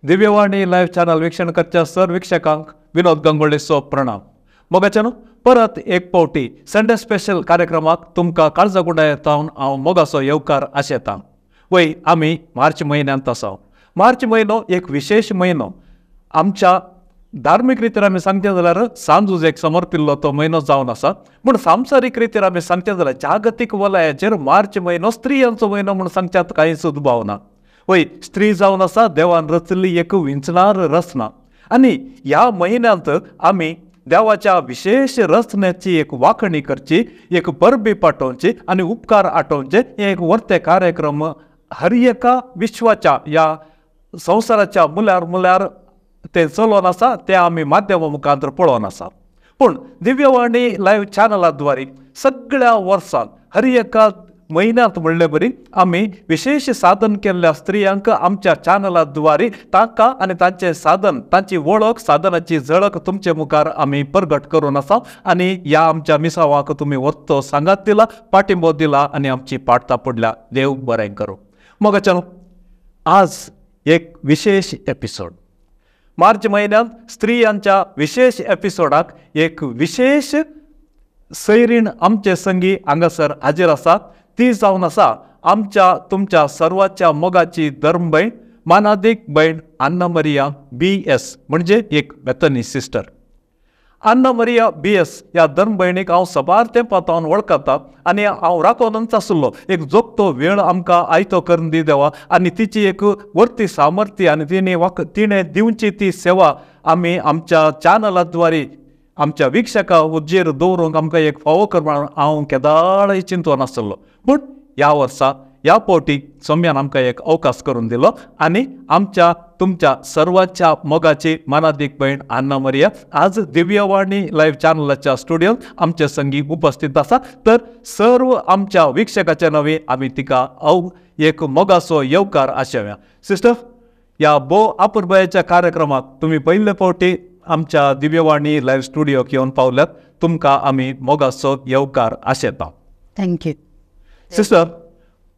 Divyavani live channel वीक्षण करच्या sir वीक्षकांक विनोद गंगोळीचो प्रणाम. मोगाच्यानो परत एक फावटी संडे स्पेशल कार्यक्रमाक तुमकां काळजागुंडाय तावन हांव मोगाचो येवकार आशेता. वय आमी मार्च म्हयन्यांत आसा. मार्च म्हयनो एक विशेश म्हयनो. आमच्या धार्मीक रितीर आमी सांगचें जाल्यार सांजूज एक समर्पिल्लो तो म्हयनो जावन आसा. पूण संवसारीक रितीर आमी सांगचें जाल्यार जागतीक वलयाचेर मार्च म्हयनो स्त्रियांचो म्हयनो म्हूण सांगच्यात कांयच दुबाव ना. वय स्त्री जावन आसा देवान रचिल्ली एक विंचणार रचना आनी ह्या म्हयन्यांत आमी देवाच्या विशेश रचनेची एक वाखणी करची, एक परबी पाठोवची आनी उपकार आठोवचे. हे एक वर्ते कार्यक्रम हर एका विश्वाच्या ह्या संवसाराच्या मुल्यार मुल्यार ते चलोवन आसा, ते आमी माध्यमा मुखार पळोवन आसा. पूण दिव्यवाणी लायव्ह चॅनलाद्वारे सगळ्या वर्सांत हर एका म्हयन्यांत म्हणले बरी आमी विशेश साधन केल्ल्या स्त्रियांक आमच्या चॅनलाद्वारे तांकां आनी तांचें साधन, तांची वळख, साधनाची झळक तुमचे मुखार आमी प्रगट करून आसा. आनी ह्या आमच्या मिसावाक तुमी वत्तो सांगात दिला, पाठिंबो दिला आनी आमची पाटता पडल्या. देव बरें करूं. मोगाच्यानो आज एक विशेश एपिसोड. मार्च म्हयन्यांत स्त्रियांच्या विशेश एपिसोडाक एक विशेश सैरीण आमचे संगी हांगासर हाजीर आसा. ती जावन आसा आमच्या तुमच्या सर्वाच्या मोगाची धर्मभयण, मानादीक भयण अन्ना मरिया BS, म्हणजे एक Bethany sister. Anna Maria BS ह्या धर्मभयणीक हांव सबार तेंपा वळखता आनी हांव राखोनच आसलो. एक जोगतो वेळ आमकां आयतो करून दी देवा आनी तिची एक वर्ती सामर्थ्य आनी तिणें दिवची ती सेवा आमी आमच्या चॅनलाद्वारे आमच्या वीक्षका उजेर दवरूंक आमकां एक फावो करपाक हांव केदाळय चिंतून नासलो. पूण ह्या वर्सा ह्या फावटी सोम्यान आमकां एक अवकाश करून दिलो आनी आमच्या तुमच्या सर्वांच्या मोगाची मानादीक भयण अन्ना मरिया आज दिव्यवाणी लायव्ह चॅनलाच्या स्टुडियोंत आमचे संगी उपस्थित आसा. तर सर्व आमच्या वीक्षकाच्या नांवे आमी तिका एक मोगाचो येवकार आशेवया. सिस्टर, ह्या भोव आपुरबायेच्या कार्यक्रमाक तुमी पयले फावटी आमच्या दिव्यवाणी लायव्ह स्टुडियोक येवन पावल्यात. तुमकां आमी मोगाचो येवकार आशेता. Thank you sister.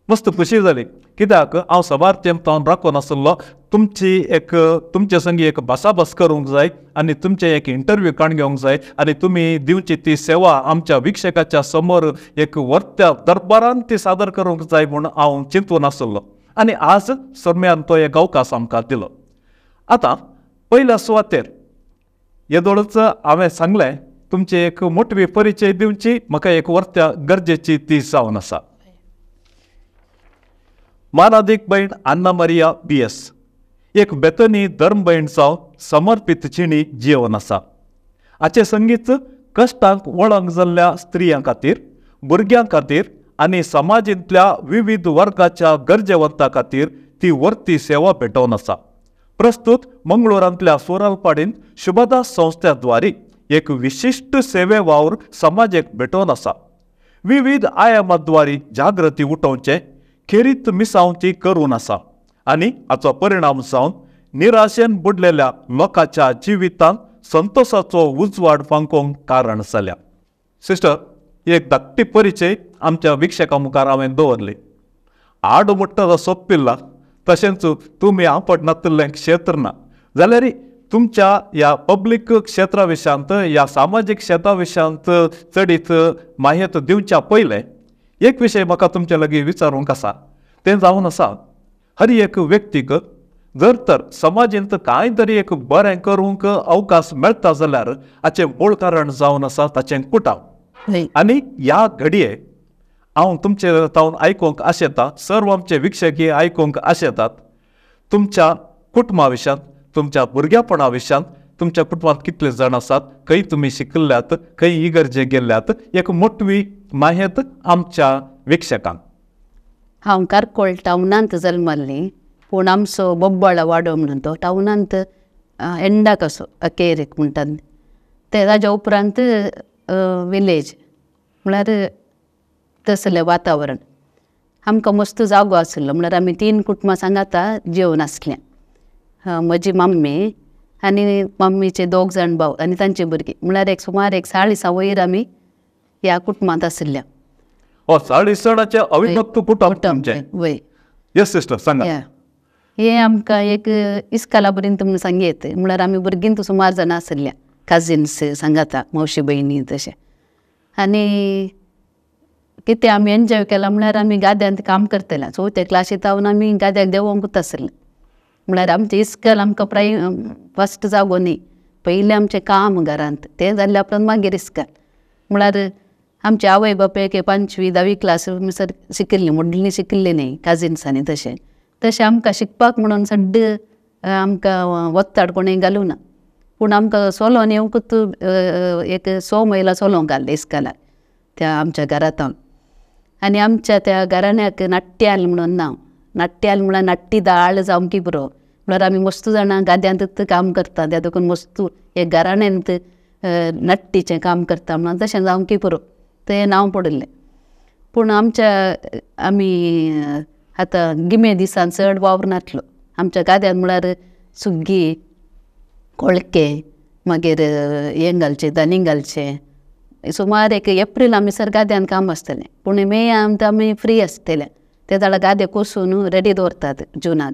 मस्त खुशी जाली कित्याक हांव सबार तेंप तावन राखून आसलो. तुमची एक तुमचे संगी एक भासाभास करूंक जाय आनी तुमचें एक इंटरव्यू काडून घेवंक जाय आनी तुमी दिवची ती सेवा आमच्या वीक्षकाच्या समोर एक वर्त्या दरबारान ती सादर करूंक जाय म्हूण हांव चिंतून आसलो आनी आज सोम्यान तो एक अवकाश आमकां दिलो. आतां पयल्या सुवातेर येदोळच हांवें सांगलें तुमचे एक मोटवी परिचय दिवची म्हाका एक वर्त्या गरजेची ती जावन आसा. मानादीक भयण अन्ना मरिया BS एक बेतनी धर्मभयण जावन समर्पीत चिणी जिवन आसा. हाचे संगीत कश्टांक वळंग जाल्ल्या स्त्रियां खातीर, भुरग्यां खातीर आनी समाजांतल्या विविध वर्गाच्या गरजेवंता खातीर ती वर्ती सेवा भेटोवन आसा. प्रस्तुत मंगळूरांतल्या सोरालपाडींत शुभदास संस्थेद्वारे एक विशिश्ट सेवे वावर समाजेक भेटोवन आसा. विविध आयामाद्वारे जागृती उठोवचें खेरीत मिसांव ती करून आसा आनी हाचो परिणाम जावन निराशेन बुडलेल्या लोकांच्या जिवितांत संतोषाचो उजवाड फांकोवंक कारण जाल्या. सिस्टर, एक धाकटी परिचय आमच्या वीक्षकां मुखार हांवें दवरली. आड म्हणटा सोंपिल्ला तशेंच तुमी आपडनातिल्लें क्षेत्र ना जाल्यार तुमच्या ह्या पब्लीक क्षेत्रा विशयांत, ह्या सामाजीक क्षेत्रा विशयांत चडीत माहिती दिवच्या पयलें एक विशय म्हाका तुमचे लागीं विचारूंक आसा. तें जावन आसा हर एक व्यक्तीक जर तर समाजेंत कांय तरी एक बरें करूंक अवकाश मेळटा जाल्यार हाचें मूळ कारण जावन आसा ताचें कुटाव. आनी ह्या घडये हांव तुमचे तावन आयकूंक आशेता, सर्व आमचे वीक्षक आयकूंक आशेतात, तुमच्या कुटुंबा विशयांत, तुमच्या भुरग्यापणा विशयांत, तुमच्या कुटुंबांत कितले जाण आसात, खंय तुमी शिकिल्ल्यात, खंय इगर्जे गेल्ल्यात, एक मोटवी माहिती आमच्या वीक्षकांक. हांव कारकोळ टावनांत जल्मल्ली, पूण आमचो बोब्बाळा वाडो म्हणून तो टावनांत एंडाक असो अखेरेक म्हणटात ते. ताज्या उपरांत विलेज म्हळ्यार तसलें वातावरण. आमकां मस्त जागो आसलो म्हळ्यार आमी 3 कुटुंबां सांगाता जेवन आसलें. म्हजी मम्मी आनी मम्मीचे 2 जाण भाव आनी तांचे भुरगीं, म्हळ्यार एक सुमार एक 40 वयर आमी ह्या कुटुंबांत आशिल्ल्या. 40 जाणांचें अविभक्त कुटुंब तुमचें. वय. येस सिस्टर, सांगा. हें आमकां एक इस्काला पर्यंत म्हूण सांगयेत म्हळ्यार आमी भुरगीं सुमार जाणां आसल्या काजिन्स सांगाता मावशी भयणी तशें. आनी कितें आमी एन्जॉय केलां म्हळ्यार आमी गाद्यांत काम करतले चवथ्या क्लासीत जावन आमी गाद्याक देंवोंकूच आसलें. म्हळ्यार आमचें इस्कॉल आमकां फस्ट जागो न्ही, पयलें आमचें काम घरांत, तें जाल्ल्या उपरांत मागीर इस्कॉल. म्हळ्यार आमचे आवय बापूय 5वी 10वी क्लास म्हणसर शिकिल्ली, व्हडली शिकिल्ली न्ही काजिन्सांनी तशें. तशें आमकां शिकपाक म्हणून सड्ड आमकां वत्ताड कोणें घालूं ना, पूण आमकां चलोन येवंकूच एक 6 मैलां चलोवंक घाल्लें इस्कॉलाक त्या आमच्या घरांत. आनी आमच्या त्या घराण्याक नाट्याल म्हणून नांव, नाट्याल म्हळ्यार नाट्टी दाळ जावंक पुरो, म्हळ्यार आमी मस्त जाणां गाद्यांतूच काम करता, त्या देखून मस्त एक घराण्यांत नट्टीचें काम करता म्हणून तशें जावंक पुरो तें नांव पडिल्लें. पूण आमच्या आमी आतां गिमे दिसान चड वावर नासलो आमच्या गाद्यांत, म्हळ्यार सुग्गी कोळके मागीर हें घालचें धनी घालचें, सुमार एक एप्रील आमी सर गाद्यान काम आसतलें, पूण मे आमकां आमी फ्री आसतले ते जाल्यार गादे कोसून रेडी दवरतात जुनाक.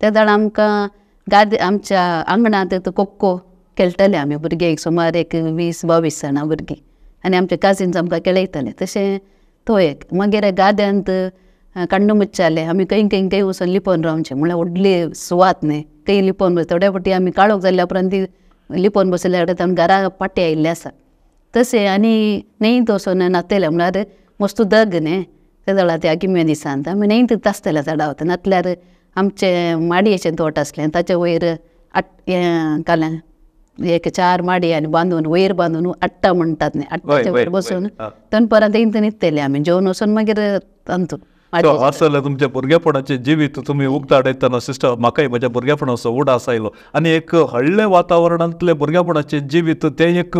ते जाल्यार आमकां गादे आमच्या आंगणांत कोक्को खेळटले आमी भुरगे, एक सुमार एक 20-22 जाणां भुरगीं, आनी आमचे काजिन्स आमकां खेळयतले तशें. तो एक मागीर गाद्यांत कण्णू मुच्चाले आमी खंय खंय खंय वचून लिपोवन रावचें, म्हळ्यार व्हडली सुवात न्ही, खंय लिपोवन बस थोड्या फावटी आमी काळोख जाल्ल्या उपरांत ती लिपोवन बसयल्या कडेन आमी घरा पाटी आयिल्ले आसा तशें. आनी न्हंयत वचून न्हातले, म्हळ्यार मस्त दग न्ही ते जाल्यार त्या गिमे दिसांत आमी न्हंयत आसतले चडावत, नातल्यार आमचें माडयेचें तोट आसलें ताचे वयर हें काल्यां एक 4 माडी आनी बांदून वयर बांदून आट्टा म्हणटात न्ही, आट्टाचे वयर बसून दनपरां थंय न्हिदतले आमी, जेवन वचून मागीर तांतून. असले तुमच्या भुरगेपणाचें जिवीत तुमी उक्ताडयतना सिस्टर म्हाकाय म्हज्या भुरगेपणाचो उडास आयलो. आनी एक व्हडलें वातावरणांतलें भुरगेपणाचें जिवीत तें एक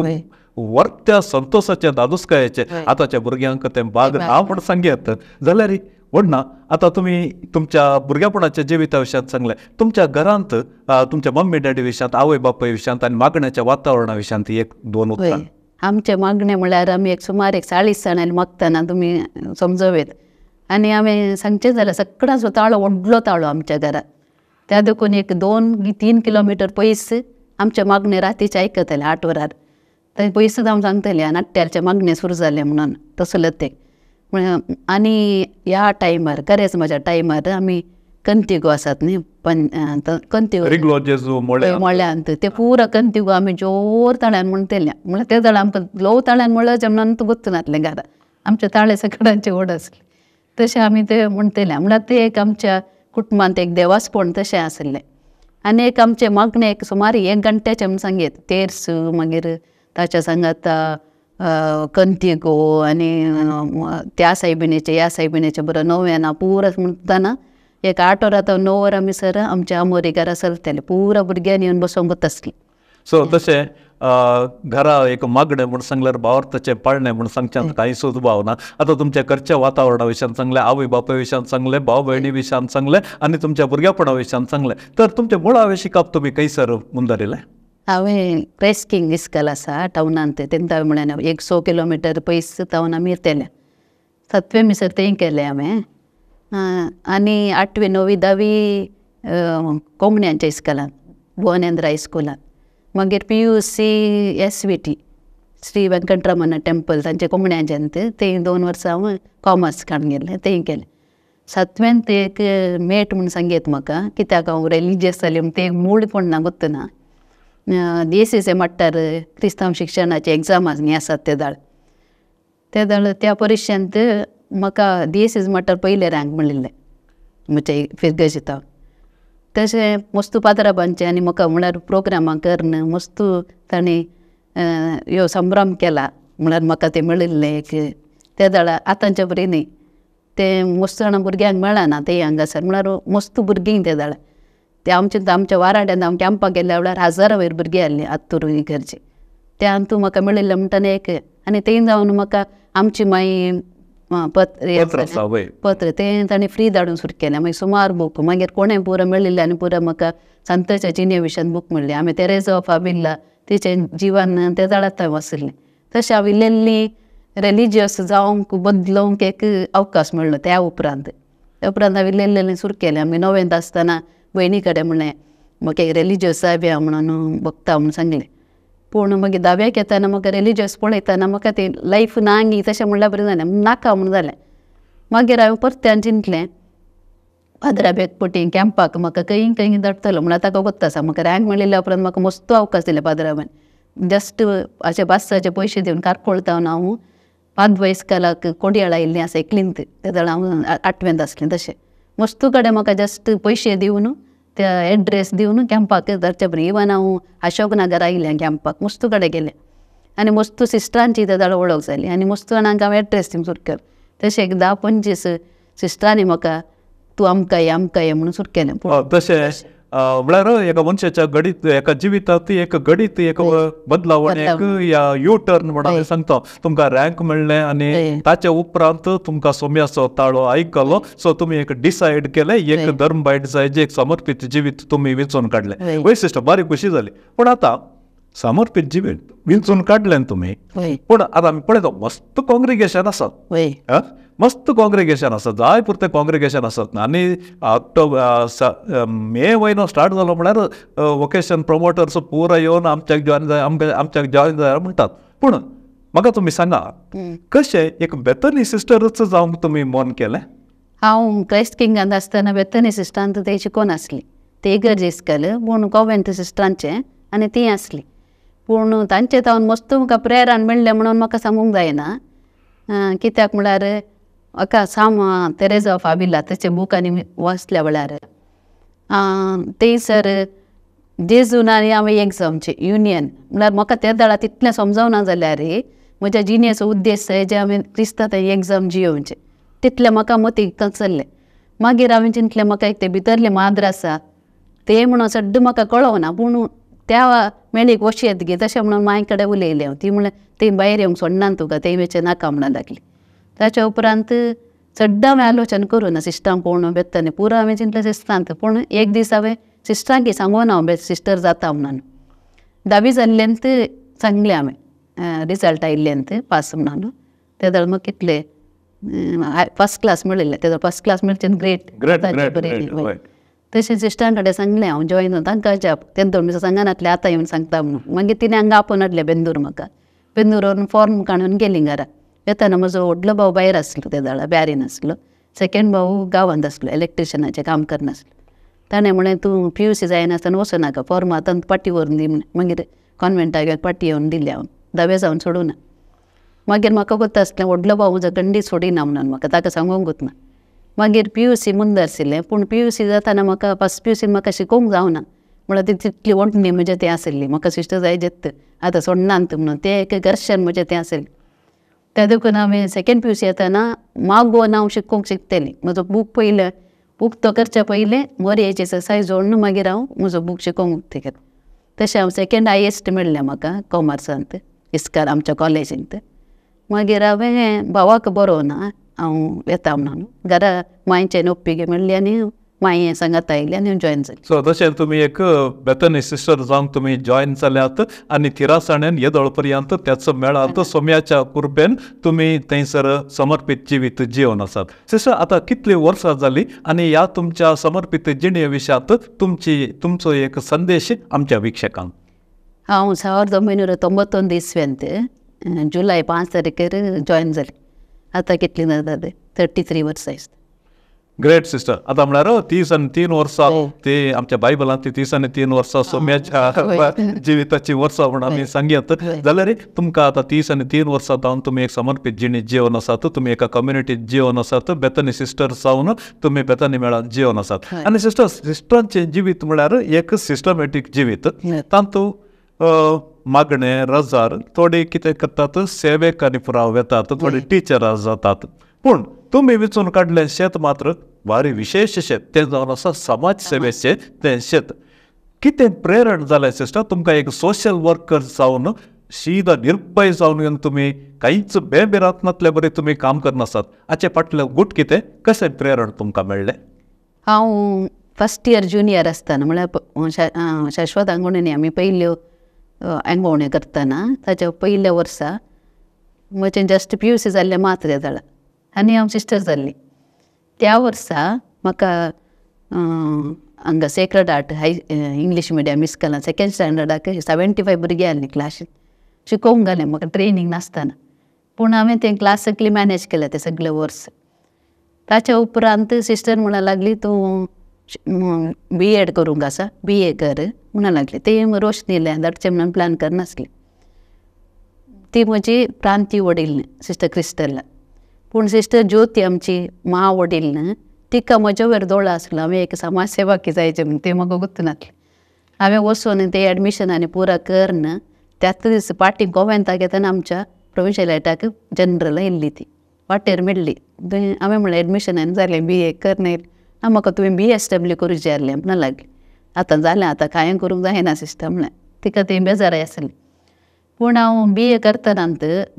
वर्त्या संतोसाचें दादोसकायेचें, आतांच्या भुरग्यांक तें बाग ना म्हूण सांगयत जाल्यार व्हडना. आतां तुमी तुमच्या भुरगेपणाच्या जिविता विशयांत सांगलें, तुमच्या घरांत तुमच्या मम्मी डॅडी विशयांत, आवय बापाय विशयांत आनी मागण्याच्या वातावरणा विशयांत एक दोन उतरां. आमचें मागणें म्हळ्यार आमी एक सुमार एक 40 जाणांनी मागतना तुमी समजोवेत. आनी आमी सांगचें जाल्यार सगळ्यांचो ताळो व्हडलो ताळो आमच्या घरांत, त्या देखून एक 2-3 किलोमिटर पयस आमचें मागणें रातीचें आयकतलें 8 वरार, थंय पयस जावन सांगतलें नाट्यालचें मागणें सुरू जालें म्हणून तसलें तें. आनी ह्या टायमार करेज्माच्या टायमार आमी कंतिगो आसात न्ही, कंतिगो मळ्यांत ते पुरा कंतिगो आमी जोर ताळ्यान म्हणटले, म्हळ्यार ते जाल्यार आमकां ल्हव ताळ्यान म्हणल्यार म्हणून गुत्त नासलें घरा, आमचे ताळे सगळ्यांचे व्हड आसले तशें आमी ते म्हणटले. म्हळ्यार ते एक आमच्या कुटुंबांत एक देवासपण तशें आसलें. आनी एक आमचें मागणें एक सुमार 1 घंट्याचें म्हूण सांगयत, तेर्स मागीर ताच्या सांगाता कंतिगो आनी त्या सायबिणीचें ह्या सायबिणीचें बरें नव्याना पुरा म्हणटना एक 8 वरां तो 9 वरां मिसर आमच्या आमोरी घरा चलतलें, पुरा भुरग्यांनी येवन बसोंकूच आसलें. सो तशें घरा एक मागणें म्हूण सांगल्यार भावार्थाचें पाळणें म्हूण सांगच्यांत कांय सुदभाव ना. आतां तुमच्या घरच्या वातावरणा विशयांत सांगलें, आवय बापाय विशयांत सांगलें, भाव भयणी विशयांत सांगलें आनी तुमच्या भुरगेपणा विशयांत सांगलें, तर तुमचें मुळावें शिकप तुमी खंयसर मुंदरिलें? हांवें क्रायस्ट किंग इस्कॉल आसा टावनांत, तेंता म्हळ्यार एक 100 किलोमिटर पयस तावन आमी येतले, 7वे मिसर थंय केलें हांवें. आनी 8वी 9वी 10वी कोंकण्यांच्या इस्कॉलांत, भुवनेंद्र हायस्कुलांत, मागीर PUC SVT Shri Venkataramana temple तांचे कोंकण्यांच्यान थंय 2 वर्सां हांव कॉमर्स काडून गेलें, थंय केलें. 7व्यांत एक मेट म्हूण सांगयत म्हाका, कित्याक हांव रिलिजियस जालें म्हूण तें मूळ कोण ना गोत्त ना, डीएसएस मट्टार क्रिस्तांव शिक्षणाचे एग्जाम आसात ते दाळ, ते दाळ त्या परिक्षेंत म्हाका डीएसएस मट्टार पयलें रँक मेळिल्लें म्हज्या फिरगजिता. तशें मस्तू पात्राबांचें आनी म्हाका म्हळ्यार प्रोग्रामां करून मस्तू तांणी ह्यो संभ्रम केला, म्हळ्यार म्हाका तें मेळिल्लें एक ते दाळ आतांच्या बरी न्ही, तें मस्त जाणां भुरग्यांक मेळना तें हांगासर, म्हळ्यार मस्त भुरगीं ते दाळ ते आमच्या आमच्या वाराड्यान हांव कॅम्पाक गेल्या वेळार 1000 वयर भुरगीं आसलीं आत्तूर घरची, त्या हातूंत म्हाका मेळिल्लें म्हणटना एक. आनी थंय जावन म्हाका आमची माई पत्र पत्र तें ताणें फ्री धाडून सुरू केलें, मागीर सुमार बूक मागीर कोणें पुरो मेळिल्लें आनी पुरो म्हाका संताच्या जिणे विशयान बूक मेळ्ळें. आमी तेरेजा ऑफ आबिल्ला तिचें जिवन ते जाळात आशिल्लें, तशें हांव इल्ली रिलिजियस जावंक बदलोवंक एक अवकाश मेळ्ळो त्या उपरांत. त्या उपरांत हांवें इल्लें इल्लें सुरू केलें. आमी 9वेंत आसतना भयणी कडेन म्हणलें म्हाका एक रिलिजियस जाय बी म्हणून बघता म्हणून सांगलें. पूण मागीर धाव्याक येताना म्हाका रिलिजियस पळयतना म्हाका तें लायफ ना गी तशें म्हणल्यार बरें जालें, नाका म्हणून जालें. मागीर हांवें परत्यान चिंतलें पाद्रा बेगपटी कॅम्पाक म्हाका खंय खंय धाडटलो म्हणल्यार ताका गोत्त आसा. म्हाका रँक मेळिल्ल्या उपरांत म्हाका मस्त अवकाश दिले पाद्राबान. जस्ट अशे बास्साचे पयशे दिवन कारकोळ तावन हांव पादवो इस्कोलाक कोडयाळ आयिल्लें आसा एकलींत, तेदळ हांव आठवेंत आसलें. तशें मस्तू कडेन म्हाका जस्ट पयशे दिवन त्या एड्रेस दिवन कॅम्पाक धाडचे पडलें. इवन हांव अशोक नगर आयिल्लें कॅम्पाक, मस्तू कडेन गेलें आनी मस्तू सिस्टरांची तेदळ वळख जाली आनी मस्तू जाणांक हांव एड्रेस दिवंक सुरू केलो. तशें एक 10-25 सिस्टरांनी म्हाका तूं आमकां ये आमकां ये म्हणून सुरू केलें. तशें म्हळ्यार एका मनशाच्या घडीत एका जिवितांत एक घडीत एक बदलावण एक यू टर्न म्हणून हांव सांगता. तुमकां रँक मेळ्ळें आनी ताच्या उपरांत तुमकां सोम्याचो ताळो आयकलो. सो तुमी एक डिसायड केलें एक धर्म बायट जाय जे एक समर्पीत जिवीत तुमी विंचून काडलें. वय सिस्टर, बारी खुशी जाली. पूण आतां समर्पीत जिवीत विंचून काडलें तुमी, पूण आतां आमी पळयता मस्त कॉंग्रिगेशन आसात, मस्त कॉंग्रिगेशन आसा, जाय पुरतें कॉंग्रिगेशन आसात. आनी ऑक्टोबर मे म्हयनो स्टार्ट जालो म्हळ्यार वोकेशन प्रमोटर्स पुरा येवन आमच्याक जॉयन जाय आमच्याक जॉयन जाय म्हणटात. पूण म्हाका तुमी सांगा कशें एक बेथनी सिस्टरूच जावंक तुमी मन केलें? हांव क्रायस्ट किंगांत आसतना बेथनी सिस्टरांत ते शिकोन आसली, ते इगर्ज इस्कोल पूण कॉवेंट सिस्टरांचें आनी ती आसली. पूण तांचे तावन मस्त म्हाका प्रेरण मेळ्ळें म्हणून म्हाका सांगूंक जायना. कित्याक म्हळ्यार म्हाका साम तेरेजा ऑफ आविला तेचे बूक आनी वाचल्या वेळार थंयसर जेजून आनी हांवें एक जावचें युनियन म्हळ्यार म्हाका त्या दळा तितलें समजावना जाल्यार म्हज्या जिणेचो उद्देश जे हांवें क्रिस्ता थंय एक जावन जियोवचें तितलें म्हाका मतीक चल्लें. मागीर हांवें चिंतलें म्हाका एक तें भितरलें माद्र आसा तें म्हणून सड्ड म्हाका कळोना, पूण त्या मेळीक वशेंत गे तशें म्हणून मांय कडेन उलयलें हांव. ती म्हणलें ती भायर येवंक सोडना तुका, तें वेचें नाका म्हणून लागली. ताच्या उपरांत चड हांवें आलोचन करूं ना सिस्टरांक कोण बेत्तानी पुरो हांवें चिंतलें सिस्टरांत. पूण एक दीस हांवें सिस्टरांक सांगून हांव सिस्टर जाता म्हणून धावी जाल्ल्यांत सांगलें हांवें रिजल्ट आयिल्ल्यांत पास म्हणून. तेदळ म्हाका कितले फर्स्ट क्लास मेळिल्लें, तेदळ फर्स्ट क्लास मेळचें ग्रेट बरें. तशें सिस्टरां कडेन सांगलें हांव जॉयन तांकां जाप तेंदोळ मिसां सांगनातलें आतां येवन सांगता म्हणून. मागीर तिणें हांगा आपोवन हाडलें बेंदूर म्हाका. बेंदूर व्हरून फॉर्म काडून गेलीं घरा. येताना म्हजो व्हडलो भाव भायर आसलो तेदळा ब्यारीन आसलो, सेकेंड भाव गांवांत आसलो इलेक्ट्रिशनाचें काम करनासलो. ताणें म्हणलें तूं पी यू सी जायनासतना वचूं नाका, फॉर्म आतां पाटी व्हरून दी म्हणलें. मागीर कॉन्वेंटाक घेवन पाटी येवन दिली हांव, धावे जावन सोडूना. मागीर म्हाका गोत्ता आसलें व्हडलो भाव म्हजो गंडी सोडिना म्हणून म्हाका ताका सांगूंकूच ना. मागीर पी यू सी मुंद आशिल्लें, पूण पी यू सी जाताना म्हाका फर्स्ट पी यू सी म्हाका शिकोवंक जावना म्हळ्यार ती तितली ओडणी म्हजें तें आशिल्ली म्हाका सिस्टर जाय जेत्त आतां सोडनात म्हणून तें एक घर्शण म्हजें तें आशिल्लें. त्या देखून हांवें सेकेंड पी यू सी येताना मागोवन हांव शिकोवंक शिकतलें. म्हजो बूक पयलें उक्तो करच्या पयलें मोरयेची एक्सरसायज जोडून मागीर हांव म्हजो बूक शिकोवंक उक्तें केलें. तशें हांव सेकेंड हायेस्ट मेळ्ळें म्हाका कॉमर्सांत इस्काल आमच्या कॉलेजींत. मागीर हांवें भावाक बरोवना हांव येता म्हणून घरा मांयचे नोप्पी मेळ्ळी आनी मांय सांगात आयली आनी जॉयन जालें. सो तशें तुमी एक बेथनी सिस्टर जावन तुमी जॉयन जाल्यात आनी थिरासाणेन येदोळ पर्यंत त्याच मेळात सोम्याच्या कुरपेन तुमी थंयसर समर्पीत जिवीत जिवन आसात. सिस्टर आतां कितलीं वर्सां जालीं आनी ह्या तुमच्या समर्पीत जिणे विशयांत तुमचो एक संदेश आमच्या वीक्षकांक? हांव 1991 इस्वेंत जुलय 5 तारखेर जॉयन जालें. आतां कितलीं जातात 33 वर्सां. Great sister. आतां म्हळ्यार 33 वर्सां ते आमच्या बायबलांत ती 33 वर्सां सोम्याच्या जिविताची वर्सां म्हूण आमी सांगयात. जाल्यार तुमकां आतां 33 वर्सां जावन तुमी एक समर्पीत जिणी जिवन आसात, तुमी एका कम्युनिटीत जिवन आसात, बेथनी सिस्टर जावन तुमी बेथनी मेळान जिवन आसात. आनी सिस्टर सिस्टरांचें जिवीत म्हळ्यार एक सिस्टमॅटीक जिवीत, तातूंत मागणें रजार थोडी कितें करतात सेवेक आनी पुराव वेतात, थोडी टिचरां जातात. पूण तुमी विचून काडलें शेत मात्र भारी विशेश शेत, तें जावन आसा समाज सेवेचें तें शेत. कितें प्रेरण जालें सिस्टर तुमकां एक सोशल वर्कर जावन शीदा निर्भय जावन तुमी कांयच बेभिरांत नासले बरें तुमी काम करनासात, हाचे फाटलें गूट कितें, कशें प्रेरण तुमकां मेळ्ळें? हांव फर्स्ट इयर ज्युनियर आसतना म्हळ्यार शाश्वत आंगवणींनी आमी पयल्यो आंगवण्यो करतना ताच्या पयल्या वर्सा म्हजें जस्ट पी यू सी जाल्लें मात्र जालां आनी हांव सिस्टर जाल्ली. त्या वर्सा म्हाका हांगा Sacred Heart high English medium इस्कॉलान सेकेंड स्टँडर्डाक 75 भुरगीं आसलीं क्लासीन शिकोवंक घालें म्हाका ट्रेनींग नासतना पूण हांवें तें क्लास सगळी मॅनेज केलें तें सगळें वर्स. ताच्या उपरांत सिस्टर म्हणूंक लागली तूं बी एड करूंक आसा बी ए कर म्हणूंक लागली. तें रोशनील्यान धाडचें म्हणून प्लॅन करनासली. ती म्हजी प्रांती वडील सिस्टर क्रिस्टला. पूण सिस्टर ज्योती आमची मा वडील न्हू तिका म्हज्या वयर दोळो आसलो हांवें एक समाज सेवाकी जायचें म्हूण तें म्हाका गोत्त नासलें. हांवें वचून तें एडमिशन आनी पुरा करन त्याच दीस पाटी गोव्यांत घेतना आमच्या प्रोविन्शियलायटाक जनरल येयल्ली ती वाटेर मेळ्ळी. हांवें म्हणलें एडमिशन आनी जालें बी ए कर येयलें ना म्हाका तुवें बी एस डब्ल्यू करूंक जाय आसलें म्हणूंक लागली. आतां जालें आतां कांय करूंक जायना सिस्टम म्हणलें तिका तें बेजाराय आसलें. पूण हांव बी ए करतना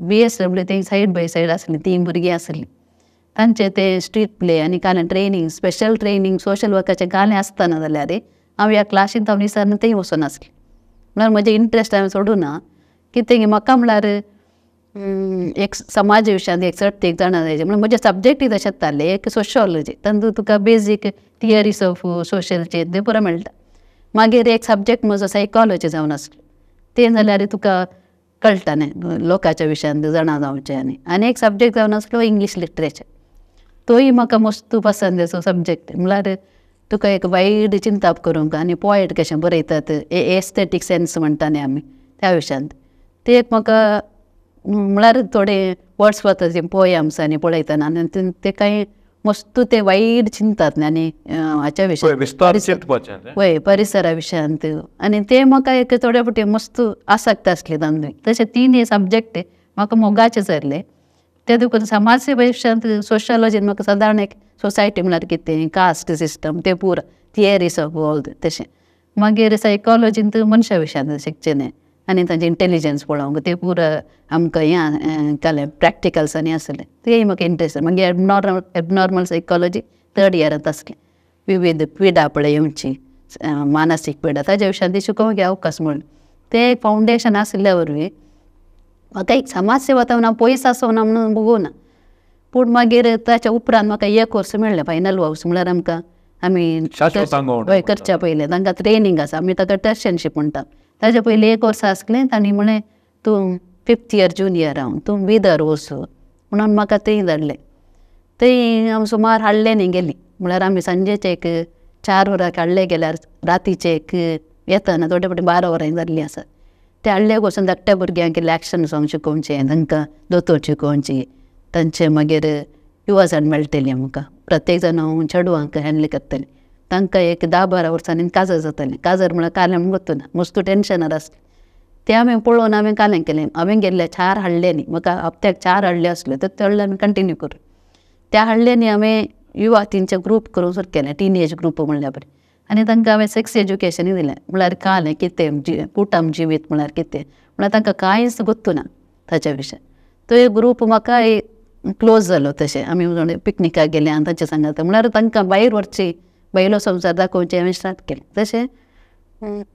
बी एस डब्ल्यू तें सायड बाय सायड आसलीं तीन भुरगीं आसलीं तांचे ते स्ट्रीट प्ले आनी कालें ट्रेनींग स्पेशल ट्रेनींग सोशल वर्काचें कालें आसतना जाल्यार हांव ह्या क्लासींत हांव निसरन थंय वचून आसलें. म्हळ्यार म्हजें इंट्रस्ट हांवें सोडूं ना कितें म्हाका म्हळ्यार एक समाज विशयांत एक चड एक जाणा जायचें म्हणल्यार म्हजे सब्जेक्टूय तशेंच जाल्ले. एक सोशोलॉजी तातूंत तुका बेजीक थियरीज ऑफ सोशलचे तें पुरो मेळटा. मागीर एक सब्जेक्ट म्हजो सायकोलॉजी जावन आसलो तें जाल्यार तुका कळटा न्ही लोकांच्या विशयांत जाणा जावचें. आनी आनी एक सब्जेक्ट जावन आसलो इंग्लीश लिटरेचर तोय म्हाका मस्त पसंद सब्जेक्ट. म्हळ्यार तुका एक वायड चिंताप करूंक आनी पोएट कशें बरयतात एस्थेटीक सेन्स म्हणटा न्ही आमी त्या विशयांत तें एक म्हाका म्हळ्यार थोडे वर्ड्स वता पोयम्स आनी पळयतना आनी ते कांय मस्त ते वायड चिंतात न्ही आनी हाच्या विशयांत वय परिसरा विशयांत आनी ते म्हाका एक थोडे फावटी मस्त आसक्त आसली तांदूळ. तशें तीन सब्जेक्ट म्हाका मोगाचे जाल्ले. ते देखून समाज सेवा विशयांत सोशोलॉजीन म्हाका सादारण एक सोसायटी म्हळ्यार कितें कास्ट सिस्टम तें पुरो थियरीज ऑफ ऑल तशें. मागीर सायकोलॉजीन मनशा विशयांत शिकचें न्ही आनी तांचें इंटेलिजन्स पळोवंक तें पुरो आमकां हें कालें प्रॅक्टिकल्स आनी आसलें तेंय म्हाका इंट्रस्ट. मागीर एबनॉर्मल सायकोलॉजी थर्ड इयरांत आसलें विविध पिडा पळय येवची मानसीक पिडा ताज्या विशयांत ती शिकोवंक अवकाश मेळ्ळो. तें एक फावंडेशन आशिल्ल्या वरवीं म्हाका एक समाज सेवा हांव पयस आसना म्हणून बगोवना. पूण मागीर ताच्या उपरांत म्हाका एक वर्स मेळ्ळें फायनल वर्स म्हळ्यार आमकां आमी हय करच्या पयलें तांकां ट्रेनींग आसा आमी ताका टर्शनशीप म्हणटा. ताज्या पयलीं एक वर्स आसलें तांणी म्हणलें तूं 5th year junior हांव तूं बिदर वच म्हणून म्हाका थंय धाडलें. थंय हांव सुमार हाडलें गेलीं म्हळ्यार आमी सांजेचे एक 4 वरां हाडले गेल्यार रातीचे एक येतना थोडे फावटी 12 वरां जाल्लीं आसा. ते हाडले वचून धाकट्या भुरग्यांक एक्शन सॉंग शिकोवचें तांकां दोतोर शिकोवची तांचे मागीर युवाजाण मेळटली आमकां प्रत्येक जाण हांव चेडवांक हँडल करतलें तांकां एक 10-12 वर्सांनी काजर जातालें. काजर म्हळ्यार कालें म्हूण गोत्तना मस्त टेंशनार आसलें तें हांवें पळोवन हांवें कालें केलें. हांवें गेल्ले 4 हाडल्यांनी म्हाका हप्त्याक 4 हाडले आसले तर ते हाडले आमी कंटिन्यू करूं त्या हाडल्यांनी हांवें युवा तेंचे ग्रूप करूंक सुरू केलें टिनेज ग्रूप म्हणल्यार बरें. आनी तांकां हांवें सेक्स एज्युकेशनूय दिलें म्हळ्यार कालें कितें कुटुंब जिवीत म्हळ्यार कितें म्हळ्यार तांकां कांयच गोत्तुना ताच्या विशयान. तो एक ग्रूप म्हाका क्लोज जालो. तशें आमी पिकनिकाक गेले आनी तांचे सांगात म्हळ्यार तांकां भायर व्हरची भायलो संवसार दाखोवचें हांवें स्टार्ट केलें. तशें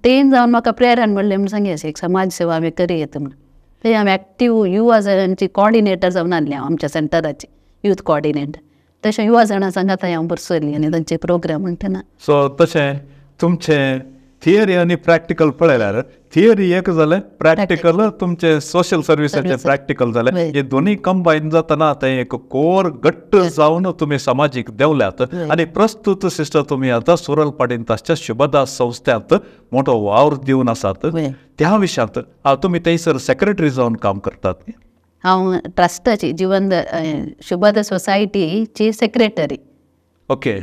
तें जावन म्हाका प्रेरण मेळ्ळें म्हूण सांगी एक समाज सेवा हांवें करी येता म्हणून. थंय हांव एक्टीव युवा जाणांची कॉर्डिनेटर जावन आसलें हांव आमच्या सेंटराची यूथ कॉर्डिनेटर. तशें युवा जाणां सांगात हांव बरसली आनी तांचे प्रोग्राम म्हणटना. सो तशें तुमचें थियरी आनी प्रॅक्टिकल पळयल्यार थियरी एक जालें प्रॅक्टिकल तुमचें सोशल सर्विसाचें प्रॅक्टिकल जालें हे दोनूय कंबायन जातना तें एक कोर घट्ट जावन तुमी समाजीक देंवल्यात. आनी प्रस्तुत सिस्टर तुमी आतां सुरलपाडींत आसच्या शुभदास संस्थ्यांत मोठो वावर दिवन आसात. त्या विशयांत तुमी थंयसर सेक्रेटरी जावन काम करतात. हांव ट्रस्टाची जिवन शुभदा सोसायटीची सेक्रेटरी. ओके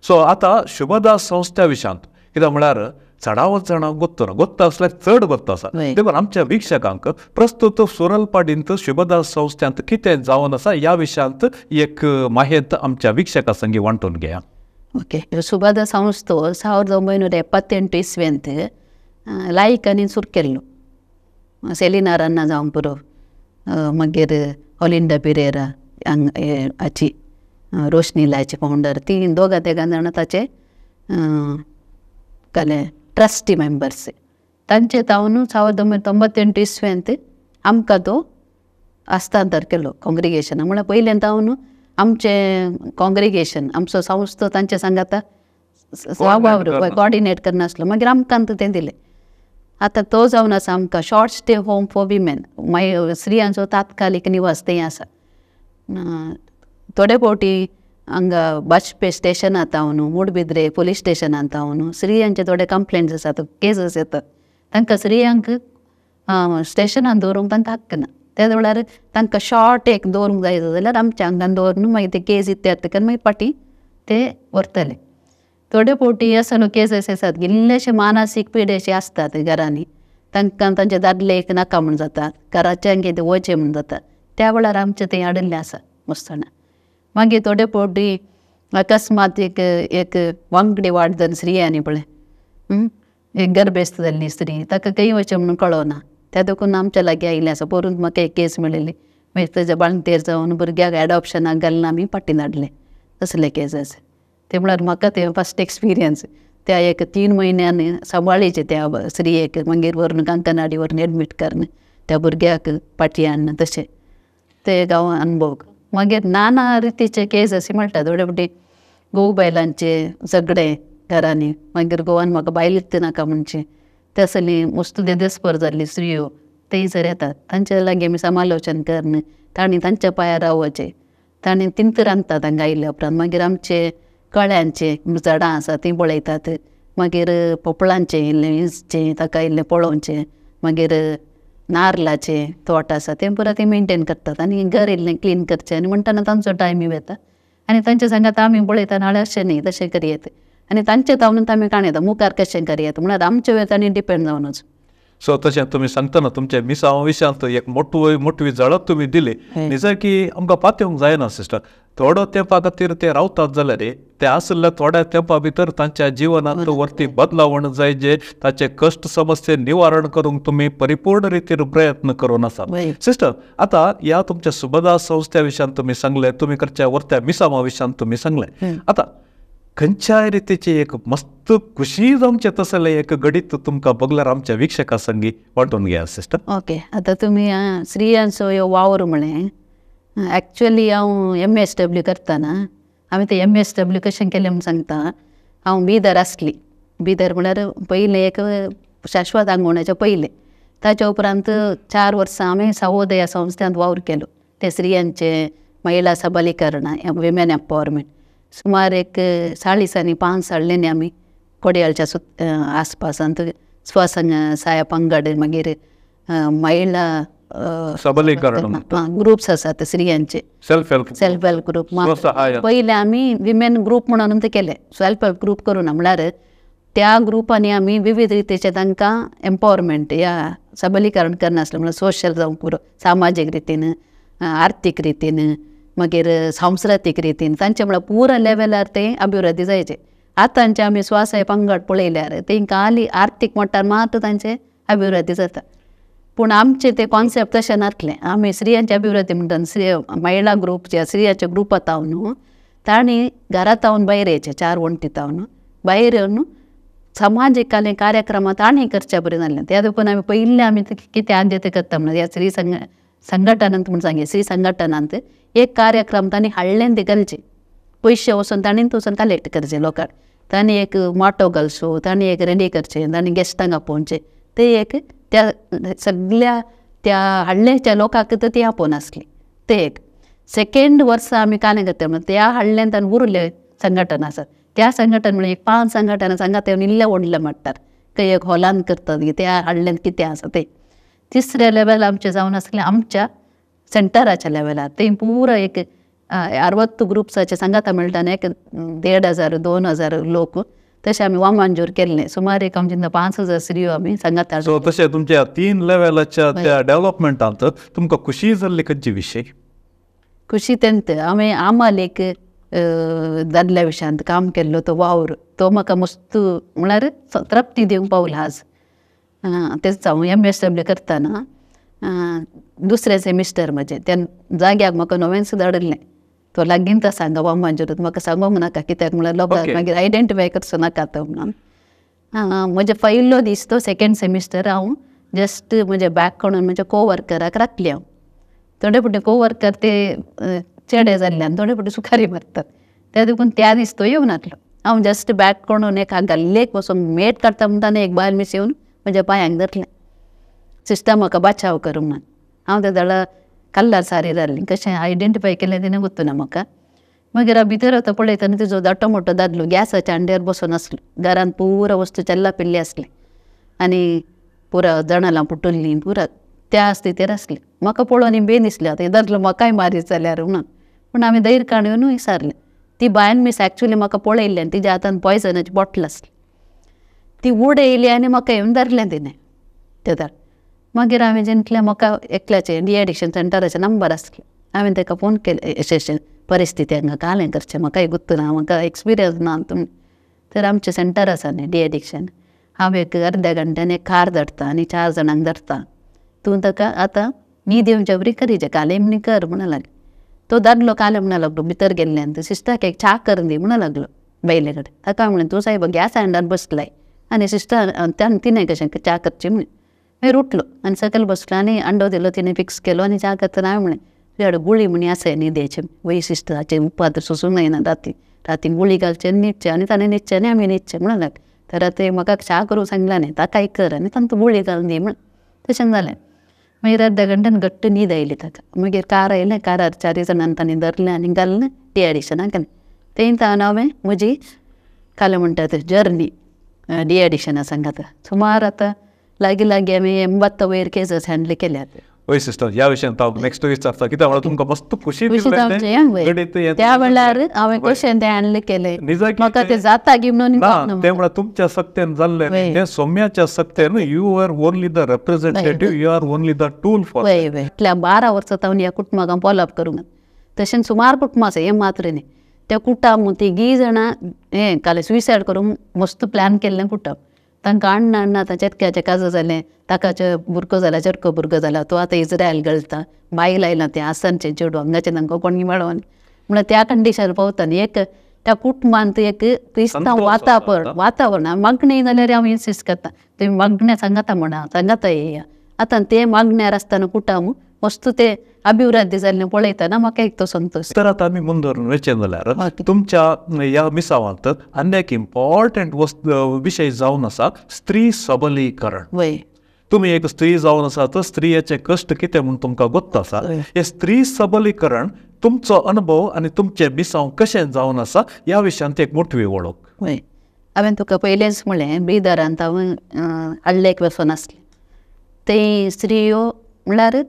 सो आतां शुभदास संस्था विशयांत कित्याक म्हळ्यार चडावत जाणां गोत्त ना गोत्त आसल्यार चड गोत्त आसा देखून आमच्या वीक्षकांक प्रस्तुत सुरलपाडींत शुभदास संस्थ्यांत कितें जावन आसा ह्या विशयांत एक माहिती आमच्या वीक्षकां संगी वांटून घेया. ओके शुभदा संस्थो 1978 इस्वेंत लायकांनी सुरू केल्लो. सेलिनारांना जावंक पुरो मागीर ओलिंडा पिरेरा हाची रोशनी लायची फावंडर ती दोगां तेगां जाणां ताचे काले ट्रस्टी मेंबर्स. तांचे तावन 1998 इस्वेंत आमकां तो हस्तांतर केलो काँग्रिगेशना. म्हळ्यार पयल्यान तावन आमचें काँग्रिगेशन आमचो संस्थो तांचे सांगाता वावर कॉर्डिनेट करनासलो. मागीर आमकां तें दिलें. आतां तो जावन आसा आमकां short stay home for women, मागीर स्त्रियांचो तात्कालीक निवास थंय आसा. थोडे फावटी हांगा बाजपे स्टेशनांत जावन मुडबिद्रे पोलीस स्टेशनांत जावन स्त्रियांचे थोडे कंप्लेंट्स आसात, केसीस येतात. तांकां स्त्रियांक स्टेशनांत दवरूंक तांकां हक्क ना. त्या वेळार तांकां शॉर्ट एक दवरूंक जाय जाल्यार आमच्या हांगान दवरून मागीर ते केस इत्यार्थ करून मागीर फाटीं ते व्हरतले. थोडे फावटी असलो केसीस आसात इल्लेशे मानसीक पिडेचे आसतात घरांनी, तांकां तांचे दादले एक नाका म्हूण जाता, घराच्यान कितें वचें म्हूण जाता, त्या वेळार आमचें थंय हाडिल्लें आसा मस्तना. मागीर थोडे फावटी अकस्मात एक एक वांगडी वाड जावन स्त्रियांनी पळय एक गर्भेस्त जाल्ली स्त्री ताका खंय वचें म्हणून कळना, त्या देखून आमच्या लागीं आयिल्लें आसा. पोरून म्हाका एक केस मेळिल्ली, मागीर ताज्या बाळंतेर जावन भुरग्याक एडॉप्शनाक घालून आमी फाटीं धाडलें. तसले केसीस ते म्हळ्यार म्हाका ते फस्ट एक्सपिरियन्स. त्या एक 3 म्हयन्यांनी सांबाळीचे त्या स्त्रियेक, मागीर व्हरून कंकनाडी व्हरून एडमीट करून त्या भुरग्याक फाटीं हाडन तशें ते एक हांव अनुभव. मागीर नाना रितीचे केस अशें मेळटा. थोडे फावटी घोव बायलांचे झगडे घरांनी, मागीर घोवान म्हाका बायलूच नाका म्हणचें, तसली मस्त देदेस्पर जाल्ली स्त्रियो थंयसर येतात. तांचे लागीं आमी समालोचन करून तांणी तांच्या पांयार रावपाचें, तांणी तिंत रांदतात हांगा आयल्या उपरांत. मागीर आमचे कळ्यांचे झाडां आसा तीं पळयतात, मागीर पोपळांचें इल्लें विंचचें ताका इल्लें पळोवचें, मागीर नारलाचें तोट आसा तें पुरो तें मेनटेन करतात आनी घर इल्लें क्लीन करचें आनी म्हणटना तांचो टायम वता आनी तांचे सांगात आमी पळयता नाल्यार अशें न्ही तशें करयेत आनी तांचे तावनूच आमी काणयता मुखार कशें करयेत म्हळ्यार आमचे वेळ तांणी डिपेंड जावनच. सो तशें तुमी सांगतना तुमच्या मिसांव विशयांत एक मोटवी मोटवी झळक तुमी दिली. निजाकी आमकां पातयेवंक जायना सिस्टर, थोडो तेंपा खातीर ते रावतात जाल्यार ते आशिल्ल्या थोड्या तेंपा भितर तांच्या जिवनांत वरती बदलावण जाय, जे ताचे कश्ट समस्ये निवारण करूंक तुमी परिपूर्ण रितीर प्रयत्न करून आसात. सिस्टर आतां ह्या तुमच्या सुबदा संस्थे विशयान तुमी सांगलें, तुमी करच्या वरत्या मिसांवा विशयान तुमी सांगलें. आतां खंयच्याय रितीची एक मस्त खुशी जावचें तसलें एक घडीत तुमकां बगल्यार आमच्या वीक्षकां संगी वांटून घेया सिस्टर. ओके, आतां तुमी स्त्रियांचो ह्यो वावर म्हळें, एक्चुअली हांव MSW करतना हांवें तें MSW कशें केलें म्हूण सांगता. हांव बिदर आसली, बिदर म्हळ्यार पयलें एक शाश्वत आंगवणाच्या पयलें, ताच्या उपरांत 4 वर्सां हांवें सवोदया संस्थांत वावर केलो, ते स्त्रियांचें महिला सबलीकरण, विमेन एम्पावरमेंट. सुमार एक 40 आनी 5 हाडलें आमी कोडयाळच्या आसपासांत स्वसंग साया पंगड, मागीर महिला सबलीकरण ग्रुप्स आसात स्त्रियांचे, सेल्फ हेल्प ग्रुप. पयलें आमी विमेन ग्रुप म्हणून ते केले, सेल्फ हेल्प ग्रुप करूं ना म्हळ्यार त्या ग्रुपांनी आमी विविध रितीचे तांकां एम्पावरमेंट या सबलीकरण करनासलें, म्हळ्यार सोशल जावंक पुरो, सामाजीक रितीन, आर्थीक रितीन, मागीर सांस्कृतीक रितीन, तांचे म्हळ्यार पुरा लेवलार ते अभिवृद्धी जायचे. आतांचे आमी स्वासाय पंगड पळयल्यार तेंकां आली आर्थीक मट्टार मात्र तांचे अभिवृद्धी जाता, पूण आमचे ते कॉन्सेप्ट तशें नासलें. आमी स्त्रियांची अभिवृद्धी म्हणटा स्त्री महिला ग्रुप जे स्त्रियांचे ग्रुपांत हांव न्हू, तांणी घरांत हांव भायर येयचें, 4 वण्टीत हांव भायर येवन समाजीक कार्यक्रमांत तांणी करच्या बरें जालें. त्या देखून आमी पयलीं आमी कितें आद्यते करता म्हणून ह्या स्त्री संघटनांत म्हूण सांगे, स्त्री संघटनांत एक कार्यक्रम तांणी हाडलें ते घालचे, पयशे वचून तांणी वचून कलेक्ट करचे लोकांक, तांणी एक माटो घालचो, तांणी एक रेडी करचें, तांणी गेस्टांक आपोवचें, ते एक त्या सगळ्या त्या हाडल्याच्या लोकांक तर ती आपोवन आसली. ते एक सेकेंड वर्सा आमी कांय करता म्हणून त्या हाडल्यान तांणी उरले संघटना आसात, त्या संघटन म्हणल्यार एक 5 संघटना सांगात येवन इल्लें व्हडलें माडटात, खंय एक हॉलान करतात त्या हाडल्यान कितें आसा तें. तिसऱ्या लेवल आमचें जावन आसलें आमच्या सेंटराच्या लेवलार, थंय पुरो एक 60 ग्रुप्साचे सांगाता मेळटा एक 1500 2000 लोक, तशें आमी वामांजूर केल्लें. सुमार एक आमचे 5000 स्त्रियो आमी सांगाता. सो तशें तुमच्या 3 लेवलाच्या त्या डेव्हलपमेंटांत तुमकां खुशी जाल्ली खंयची विशय? खुशी तेंत हांवें आमाल एक दादल्या विशयांत काम केल्लो तो वावर तो म्हाका मस्त म्हळ्यार तृप्ती दिवंक पावला आज. तेच हांव MSW करतना दुसरें सेमिस्टर म्हजें त्या जाग्याक म्हाका नवेंच धाडिल्लें, तो लागींच आसा हांगा वामांजूर, म्हाका सांगूंक नाका कित्याक म्हळ्यार लोकांक मागीर आयडेंटिफाय करचो नाका तो म्हणून. म्हजे पयलो दीस तो सेकेंड सेमिस्टर हांव जस्ट म्हजें बॅग काडून म्हज्या कोवर्कराक राखली हांव. थोडे फावटी कोवर्कर ते चेडे जाल्ल्यान थोडे फावटी सुखारी मारतात, त्या देखून त्या दीस तो येवन नासलो. हांव जस्ट बॅक कोणून एक गल्लेक वचून मेट काडटा म्हणटा एक बायल मिस येवन म्हज्या पांयांक धरलें, सिस्टर म्हाका बाचाव कर म्हणून. हांव ते दळा कल्लार सारी जाल्ली कशें आयडेंटिफाय केलें तिणें गुत्तू ना म्हाका. मागीर हांव भितर वता पळयतना तिजो धाटो मोटो दादलो गॅसाच्या अंड्यार बसून आसलो. घरांत पुरा वस्तू चल्ला पिल्ली आसली आनी पुरा जणालां पुटुल्लीं पुरा त्या स्थितीर आसली. म्हाका पळोवन बेन दिसलें आतां दादलो म्हाकाय मारीत जाल्यार म्हणून. पूण आमी धैर्य काडून विचारलें. ती बायल मिस एक्चुली म्हाका पळयल्लें आनी तिज्या हातान पॉयजनाची बॉटल आसली. ती उडयली आनी म्हाका येवन धरलें तिणें तेदार. मागीर हांवें जिंतलें म्हाका एकल्याचें डी एडिक्शन सेंटराचें नंबर आसलें. हांवें ताका फोन केलें अशें अशें परिस्थिती हांगा कालें करचें म्हाकाय गुत्तू ना म्हाका एक्सपिरियन्स ना तुमी. तर आमचें सेंटर आसा न्ही डी एडिक्शन, हांव एक अर्द्या घंट्यान एक कार धाडटा आनी 4 जाणांक धरता, तूं ताका आतां न्हीद येवच्या बरी करीचे कालें म्हणी कर म्हणूं लागलें. तो दादलो कालें म्हणूं लागलो भितर गेल्ल्यान सिस्टराक एक च्या करून दी म्हणूं लागलो बायले कडेन. ताका म्हणलें तूं सायब गॅस हँडार बसलाय आनी सिस्टर तिणें कशें च्या करची म्हळें. मागीर उठलो आनी सकयल बसलो आनी अंडो दिलो तिणें फिक्स केलो आनी च्या करतना हांवें म्हणलें तुज्या कडेन गुळी म्हणी आसा न्हिदेची वय सिस्टराचे उपाद सोसूंक जायना राती राती गुळी घालचे आनी न्हिदचें आनी ताणें न्हिदचें आनी आमी न्हिदचें म्हणूं लागलें. तर आतां म्हाका च्या करूंक सांगलां न्ही ताकाय कर आनी तांकां गुळी घालून दी म्हण. तशें जालें. मागीर अर्द्या घंट्यान घट्ट न्हीद आयली ताका. मागीर कार आयलें, कारार 4 जाणांनी ताणें धरलें आनी घालून डी एडिक्शनाक गेलें. थंय तावन हांवें म्हजी कालें म्हणटा ते जर्नी डी एडिक्शना सांगाता सुमार आतां लागीं लागीं आमी 80 वयर केसीस हँडल केल्यात. वय सिस्टर, ह्या विशयान हांव नेक्स्ट विचारता कित्याक म्हळ्यार तुमकां मस्त खुशी दिसलें त्या वेळार हांवें कशें तें हँडल केलें म्हाका तें जाता गी म्हणून ना तें म्हळ्यार तुमच्या सक्तेन जाल्लें तें सौम्याच्या सक्तेन. You are only the representative, you are only the tool for. वय वय इतल्या 12 वर्सां तावन ह्या कुटुंबाक हांव फॉलोअप करूंक. तशेंच सुमार कुटुंबां आसा हें मात्र न्ही. त्या कुटुंब तिगीय जाणां हें काल सुसायड करूंक मस्त प्लॅन केल्लें कुटुंब. तांकां अण्णा अण्णा आतां चेटक्याचें काजो जालें, ताकाचें भुरगो जाला चेटको भुरगो जाला, तो आतां इज्रायल गळटा, बायल आयलां तें आसामचें चेडूं हांगाचें तांकां कोण मेळोन म्हणल्यार त्या कंडिशन पावता न्ही. एक त्या कुटुंबांत एक क्रिस्तांव वातावरण वातावरण मागणें जाल्यार हांव इन्सिस्ट करता तुमी मागणें सांगाता म्हणा सांगाता येया. आतां तें मागण्यार आसतना कुटुंब वस्तू ते अभिवृद्धी जाल्लें पळयतना म्हाका एक तो संतोश. तर आतां आमी मुंदरून वचें जाल्यार तुमच्या ह्या मिसावांत आनी एक इम्पॉर्टंट वस्तू विशय जावन आसा स्त्री सबलीकरण. वय तुमी एक स्त्री जावन आसा तर स्त्रियेचे कश्ट कितें म्हूण तुमकां गोत्त आसा. हे स्त्री सबलीकरण तुमचो अनुभव आनी तुमचें मिसांव कशें जावन आसा ह्या विशयांत एक मोटवी वळख. वय हांवें तुका पयलेंच म्हणलें बिदरांत हांव हळ्ळेक वचून आसलें. थंय स्त्रियो म्हणल्यार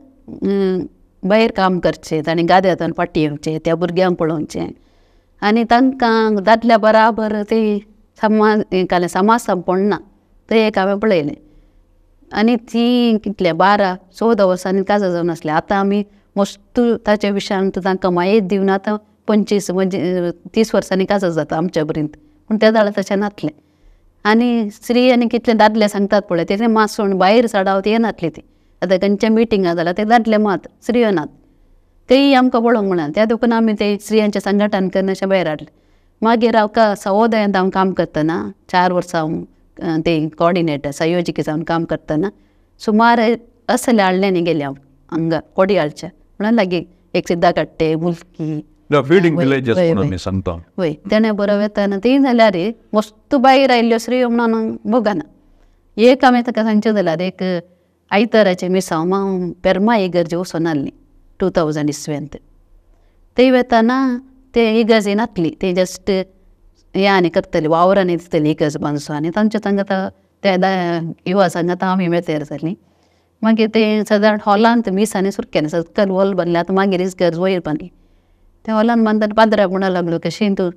भायर काम करचें, ताणें गाद्यांतल्यान फाटीं येवचें, त्या भुरग्यांक पळोवचें आनी तांकां दादल्या बराबर ते समाज कालें समाज संपडना तें एक हांवें पळयलें. आनी ती कितलें 12-14 वर्सांनी काजार जावन आसलें. आतां आमी मस्त ताच्या विशयांत तांकां मायेत दिवन आतां 25 म्हणजे 30 वर्सांनी काजार जाता आमच्या पर्यंत. पूण त्या जाल्यार तशें नासलें. आनी स्त्री आनी कितले दादले सांगतात पळय तें मातसो भायर चडावत येनासली ती. आतां खंयच्या मिटिंगां जाल्यार ते दादले मात स्त्रियो नात, तेय आमकां पळोवंक मेळना. त्या देखून आमी ते स्त्रियांचें संघटन करून अशें भायर हाडलें. मागीर हांव सवोदयांत हांव काम करतना 4 वर्सां हांव ते कॉर्डिनेटर संयोजिकी जावन काम करतना सुमार असले हाडल्यांनी गेलें हांव हांगा कोडयाळच्या म्हणल्यार लागीं एक सिद्धा काडटे मुल्की वय तेणें बरो वेतना ती जाल्यार मस्त भायर आयिल्ल्यो स्त्रियो म्हणून बगना. एक हांवें ताका सांगचें जाल्यार एक आयताराचें मिसांव हांव पेरमा इगर्जे वचून आसली 2000 इसवेंत. थंय वेतना ते इगर्ज नासली, ते जस्ट हें आनी करतली वावरांनी दिसतली इगर्ज बांदचो आनी तांच्या सांगाता त्या युवा सांगाता आमी मेतेर जालीं. मागीर ते सदांच हॉलांत मीस आनी सुरू केलें. सकयल हॉल बांदलें, आतां मागीर इगर्ज वयर बांदली. त्या हॉलान बांदतना पाद्राक म्हणूंक लागलो कशी तूं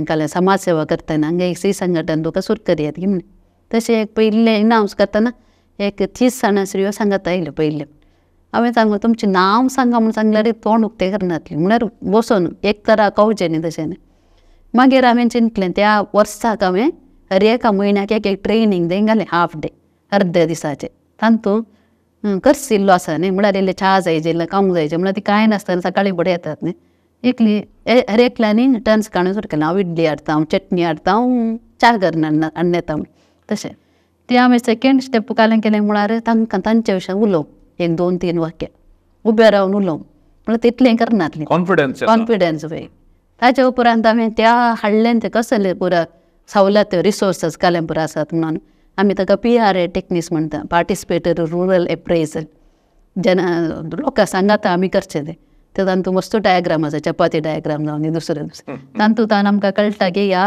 काल समाज सेवा करतना हांगा एक स्त्री संघटन तुका सुरू करया की म्हणून. तशें एक पयलें एनावन्स करतना एक 30 जाणां स्त्रियो सांगाता आयल्यो पयल्यो. हांवें सांगलें तुमचें नांव सांगा म्हूण सांगल्यार तोंड उक्तें करनासलें म्हणल्यार बसून एक तरा कवचें न्ही तशें न्ही. मागीर हांवें चिंतलें त्या वर्साक हांवें हर एका म्हयन्याक एक एक ट्रेनींग थंय घालें हाफ डे अर्द्या दिसाचें. तातूंत खर्च इल्लो आसा न्ही म्हणल्यार इल्लें च्या जाय इल्लें खावंक जाय म्हणल्यार ती कांय नासतना सकाळीं फुडें येतात न्ही. एकली हर एकल्यांनी टर्न्स काडून सुरू केलें. हांव इडली हाडटा, हांव चटणी हाडटा, हांव च्या करून हाडून येता म्हूण तशें. तें हांवें सेकेंड स्टेप कालें केलें म्हळ्यार तांकां तांच्या विशयान उलोवप 1, 2, 3 वाक्यां उबें रावन उलोवप म्हळ्यार तितलें करनासलें. कॉन्फिडन्स कॉन्फिडन्स वय. ताच्या उपरांत हांवें त्या हाडलें तें कसलें पुरा सवलत रिसोर्सीस कालें पुरा आसात म्हणून आमी ताका PRA techniques म्हणटा, पार्टिसिपेटरी रुरल एप्रेजल. जेन्ना लोकां सांगाता आमी करचें तें, ते तातूंत मस्त डायग्राम आसा, चपाती डायग्राम जावन दुसरें दुसरें तातूंत आमकां कळटा की ह्या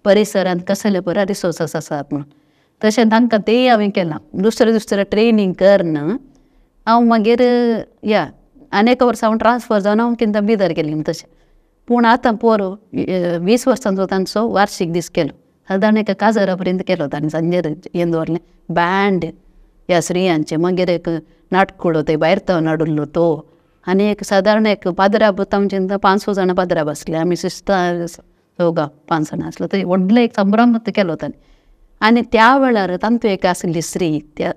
परिसरांत कसले पुरा रिसोर्सीस आसात म्हणून. तशें तांकां तेय हांवें केलां. दुसरें दुसरें ट्रेनींग करन हांव मागीर या आनी एका वर्सा हांव ट्रान्सफर जावन हांव कितें बिदर गेलें तशें. पूण आतां पोर 20 वर्सांचो तांचो वार्शीक दीस केलो, सादारण एका काजारा पर्यंत केलो तांणी, सांजेर हें दवरलें बँड ह्या स्त्रियांचें, मागीर एक नाटकुळो ते भायर थावन हाडिल्लो तो, आनी एक सादारण एक पाद्रा आमचे 500 जाणां पाद्रा बसले, आमी सिस्टर चौगां 5 जाणां आसलो. थंय व्हडलो एक संभ्रम केलो तांणी. आनी त्या वेळार तांतू एक आसली स्त्री त्या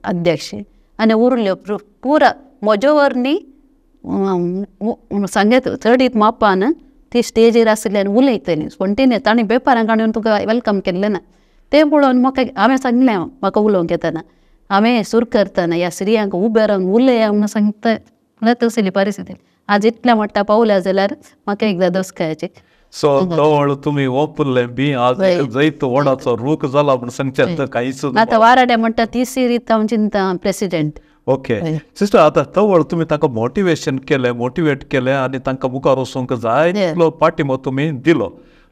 अध्यक्ष, आनी उरल्यो पुरा म्हज्या वरनी सांगत चडीत मापान ती स्टेजीर आसली आनी उलयतली स्पोंटेनियस. तांणी पेपरांक हाडून तुका welcome केल्लें ना, तें पळोवन म्हाका हांवें सांगलें, म्हाका उलोवंक येतना हांवें सुरू करतना ह्या स्त्रियांक उबें रावन उलया म्हणून सांगता म्हळ्यार तसली परिस्थिती. आज इतल्या मोठ्या पावल्या जाल्यार म्हाका एकदां दसकायचें. सो तवळ तुमी ओपुरले बी आज जैत वडाचो रूख जाला म्हूण सांगचें कांयच. आतां वाराड्या म्हणटा तिसरी रीत हांव चिंता प्रेसिडेंट. ओके सिस्टर, आतां तवळ तुमी तांकां मोटिवेशन केलें, मोटिवेट केलें आनी तांकां मुखार वचूंक जाय तितलो पाठिंबो तुमी दिलो.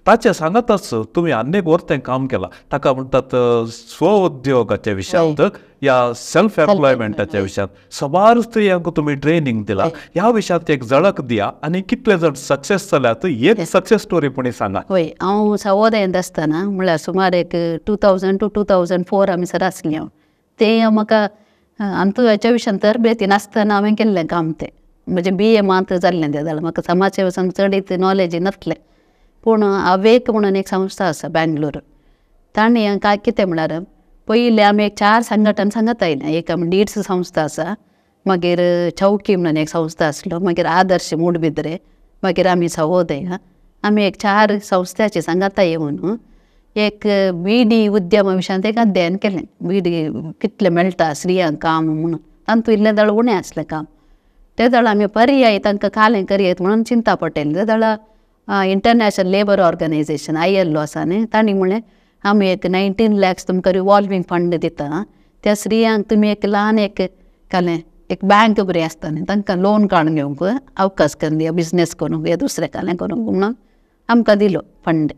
ताचें सांगताच तुमी आनी एक वर्तें काम केलां, ताका म्हणटात स्व उद्योगाच्या विशयांत या सेल्फ एम्प्लॉयमेंटाच्या विशयांत सबार स्त्रियांक तुमी ट्रेनींग दिला. ह्या विशयांत एक झळक दिया आनी कितले जण सक्सेस जाल्यात एक सक्सेस स्टोरी पण सांगा. हय, हांव सवोदयांत आसतना म्हळ्यार सुमार एक 2000 to 2004 आमी सर आसली हांव. तें म्हाका आमकां हेच्या विशयान तरबेती नासतना हांवें केल्लें काम तें. म्हजें BA मात जाल्लें तें जाल्यार म्हाका समाजसेवा चड नॉलेज नासलें. पूण अवेक म्हणून एक संस्था आसा बेंगलोर, तांणी काय कितें म्हळ्यार पयलीं आमी एक 4 संघटन सांगत आयलें. एक आमी डीड्स संस्था आसा, मागीर चौकी म्हणून एक संस्था आसलो, मागीर आदर्श मूडबिद्रे, मागीर आमी सवोदय. आमी एक 4 संस्थाचे सांगाता येवन एक बीडी उद्यमा विशयांत एक अध्ययन केलें. बीडी कितलें मेळटा स्त्रियांक काम म्हणून, तातूंत इल्लें दळ उणें आसलें काम. ते दळ आमी पर्याय तांकां कालें करयत म्हणून चिंता पडटलें. ते दळ इंटरनॅशनल लेबर ऑर्गनायझेशन ILO आसा न्ही, तांणी म्हणलें आमी एक 19 lakhs तुमकां रिवॉल्वींग फंड दिता, त्या स्त्रियांक तुमी एक ल्हान एक कालें एक बँक बरी आसता न्ही, तांकां लोन काडून घेवंक अवकाश करून दिया, बिजनेस करूंक या दुसरें कालें करूंक म्हणून आमकां दिलो फंड.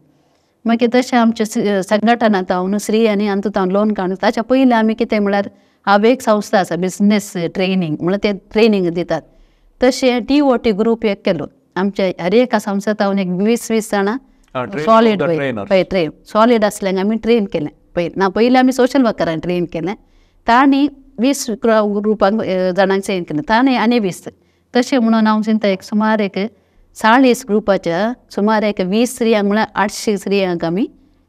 मागीर तशें आमच्या संघटनांत हांव स्त्री आनी हातूंत हांव लोन काडून. ताच्या पयलीं आमी कितें म्हळ्यार हांव एक संस्था आसा बिजनेस ट्रेनींग म्हळ्यार ते ट्रेनींग दितात, तशें TOT group एक केलो. आमच्या हर एका संस्थेंत हांव एक 20-20 जाणां सॉलीड पळय ट्रेन सॉलीड आसल्याक आमी ट्रेन केलें. पयलीं ना पयलीं आमी सोशल वर्करांक ट्रेन केलें, तांणी 20 ग्रुपांक जाणांक ट्रेन केलें, तांणी आनी 20 तशें म्हणून हांव चिंता एक सुमार एक 40 ग्रुपाच्या सुमार एक 20 स्त्रियांक म्हळ्यार 800 स्त्रियांक आमी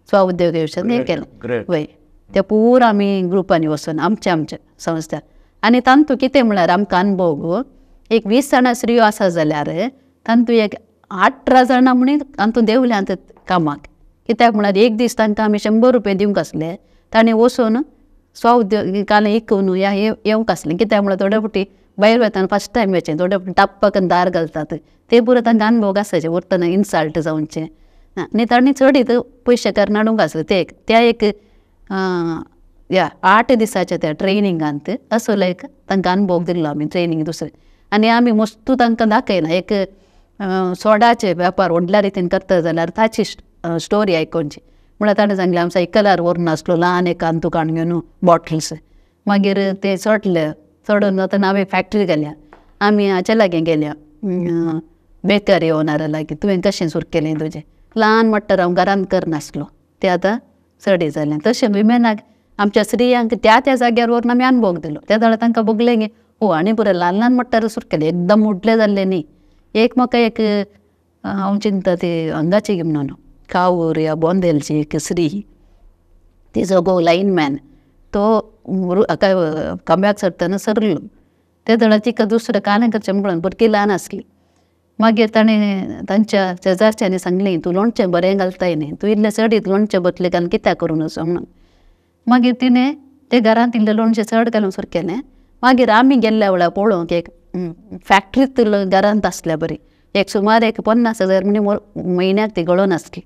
स्व उद्योग विशयांत हें केलें. वय ते पुरा आमी ग्रुपांनी वचून आमच्या आमच्या संस्था. आनी तांतू कितें म्हळ्यार आमकां अनुभव एक 20 जाणां स्त्रियो आसा जाल्यार तांतू एक 18 जाणां म्हणून तांतू देंवल्यांत कामाक. कित्याक म्हळ्यार एक दीस तांकां आमी 100 रुपये दिवंक आसले, तांणी वचून स्व उद्योग कालें इकून या येवंक आसलें. कित्याक म्हळ्यार थोडे फावटी भायर वतना फर्स्ट टायम वचें, थोडे फावटी टाप्पाक दार घालतात, ते पुरो तांकां अनुभव आसाचे वरतना इन्सल्ट जावचें आनी तांणी चडीत पयशे करून हाडूंक आसले. ते एक त्या एक ह्या 8 दिसाच्या त्या ट्रेनिंगांत असो लायक तांकां अनुभव दिल्लो आमी ट्रेनींग दुसरें. आनी आमी मस्तू तांकां दाखयना एक सोडाचे वेपार व्हडल्या रितीन करता जाल्यार ताची स्टोरी आयकोवची. म्हळ्यार ताणें सांगलें आमी सायकलार व्हरून आसलो ल्हान एक अंतू काडून घेवन बॉटल्स, मागीर ते चडले चडून वतना हांवें फॅक्टरी गेल्या, आमी हाचे लागीं गेल्या बेकरी ओनरा लागीं, तुवें कशें सुरू केलें तुजें ल्हान मट्टर हांव घरांत करनासलो तें आतां चड जालें. तशें विमेनाक आमच्या स्त्रियांक त्या त्या जाग्यार व्हरून आमी अनुभव दिलो. त्या जाल्यार तांकां भोगलें की हो आनी बरें ल्हान ल्हान मट्टर सुरू केलें, एकदम व्हडलें जाल्लें न्ही. एक म्हाका एक हांव चिंता ती हांगाची म्हणून कावूर या बोंदेलची एक स्त्री, तिजो घोव लायनमॅन, तो हाका खांब्याक चडटना सरलो, ते जाल्यार तिका दुसरें कांय करचें म्हणून भुरगीं ल्हान आसली. मागीर ताणें तांच्या शेजारच्यांनी सांगलें तूं लोणचें बरें घालताय न्ही, तूं इल्लें चडीत लोणचें बदले घालून कित्याक करूं नजो म्हणून. मागीर तिणें तें घरांत इल्लें लोणचें चड घालूंक सुरू केलें. मागीर आमी गेल्ल्या वेळार पळोवंक एक फॅक्टरीत घरांत आसल्या बरी, एक सुमार एक 50,000 म्हणजे म्हयन्याक ती गळोन आसली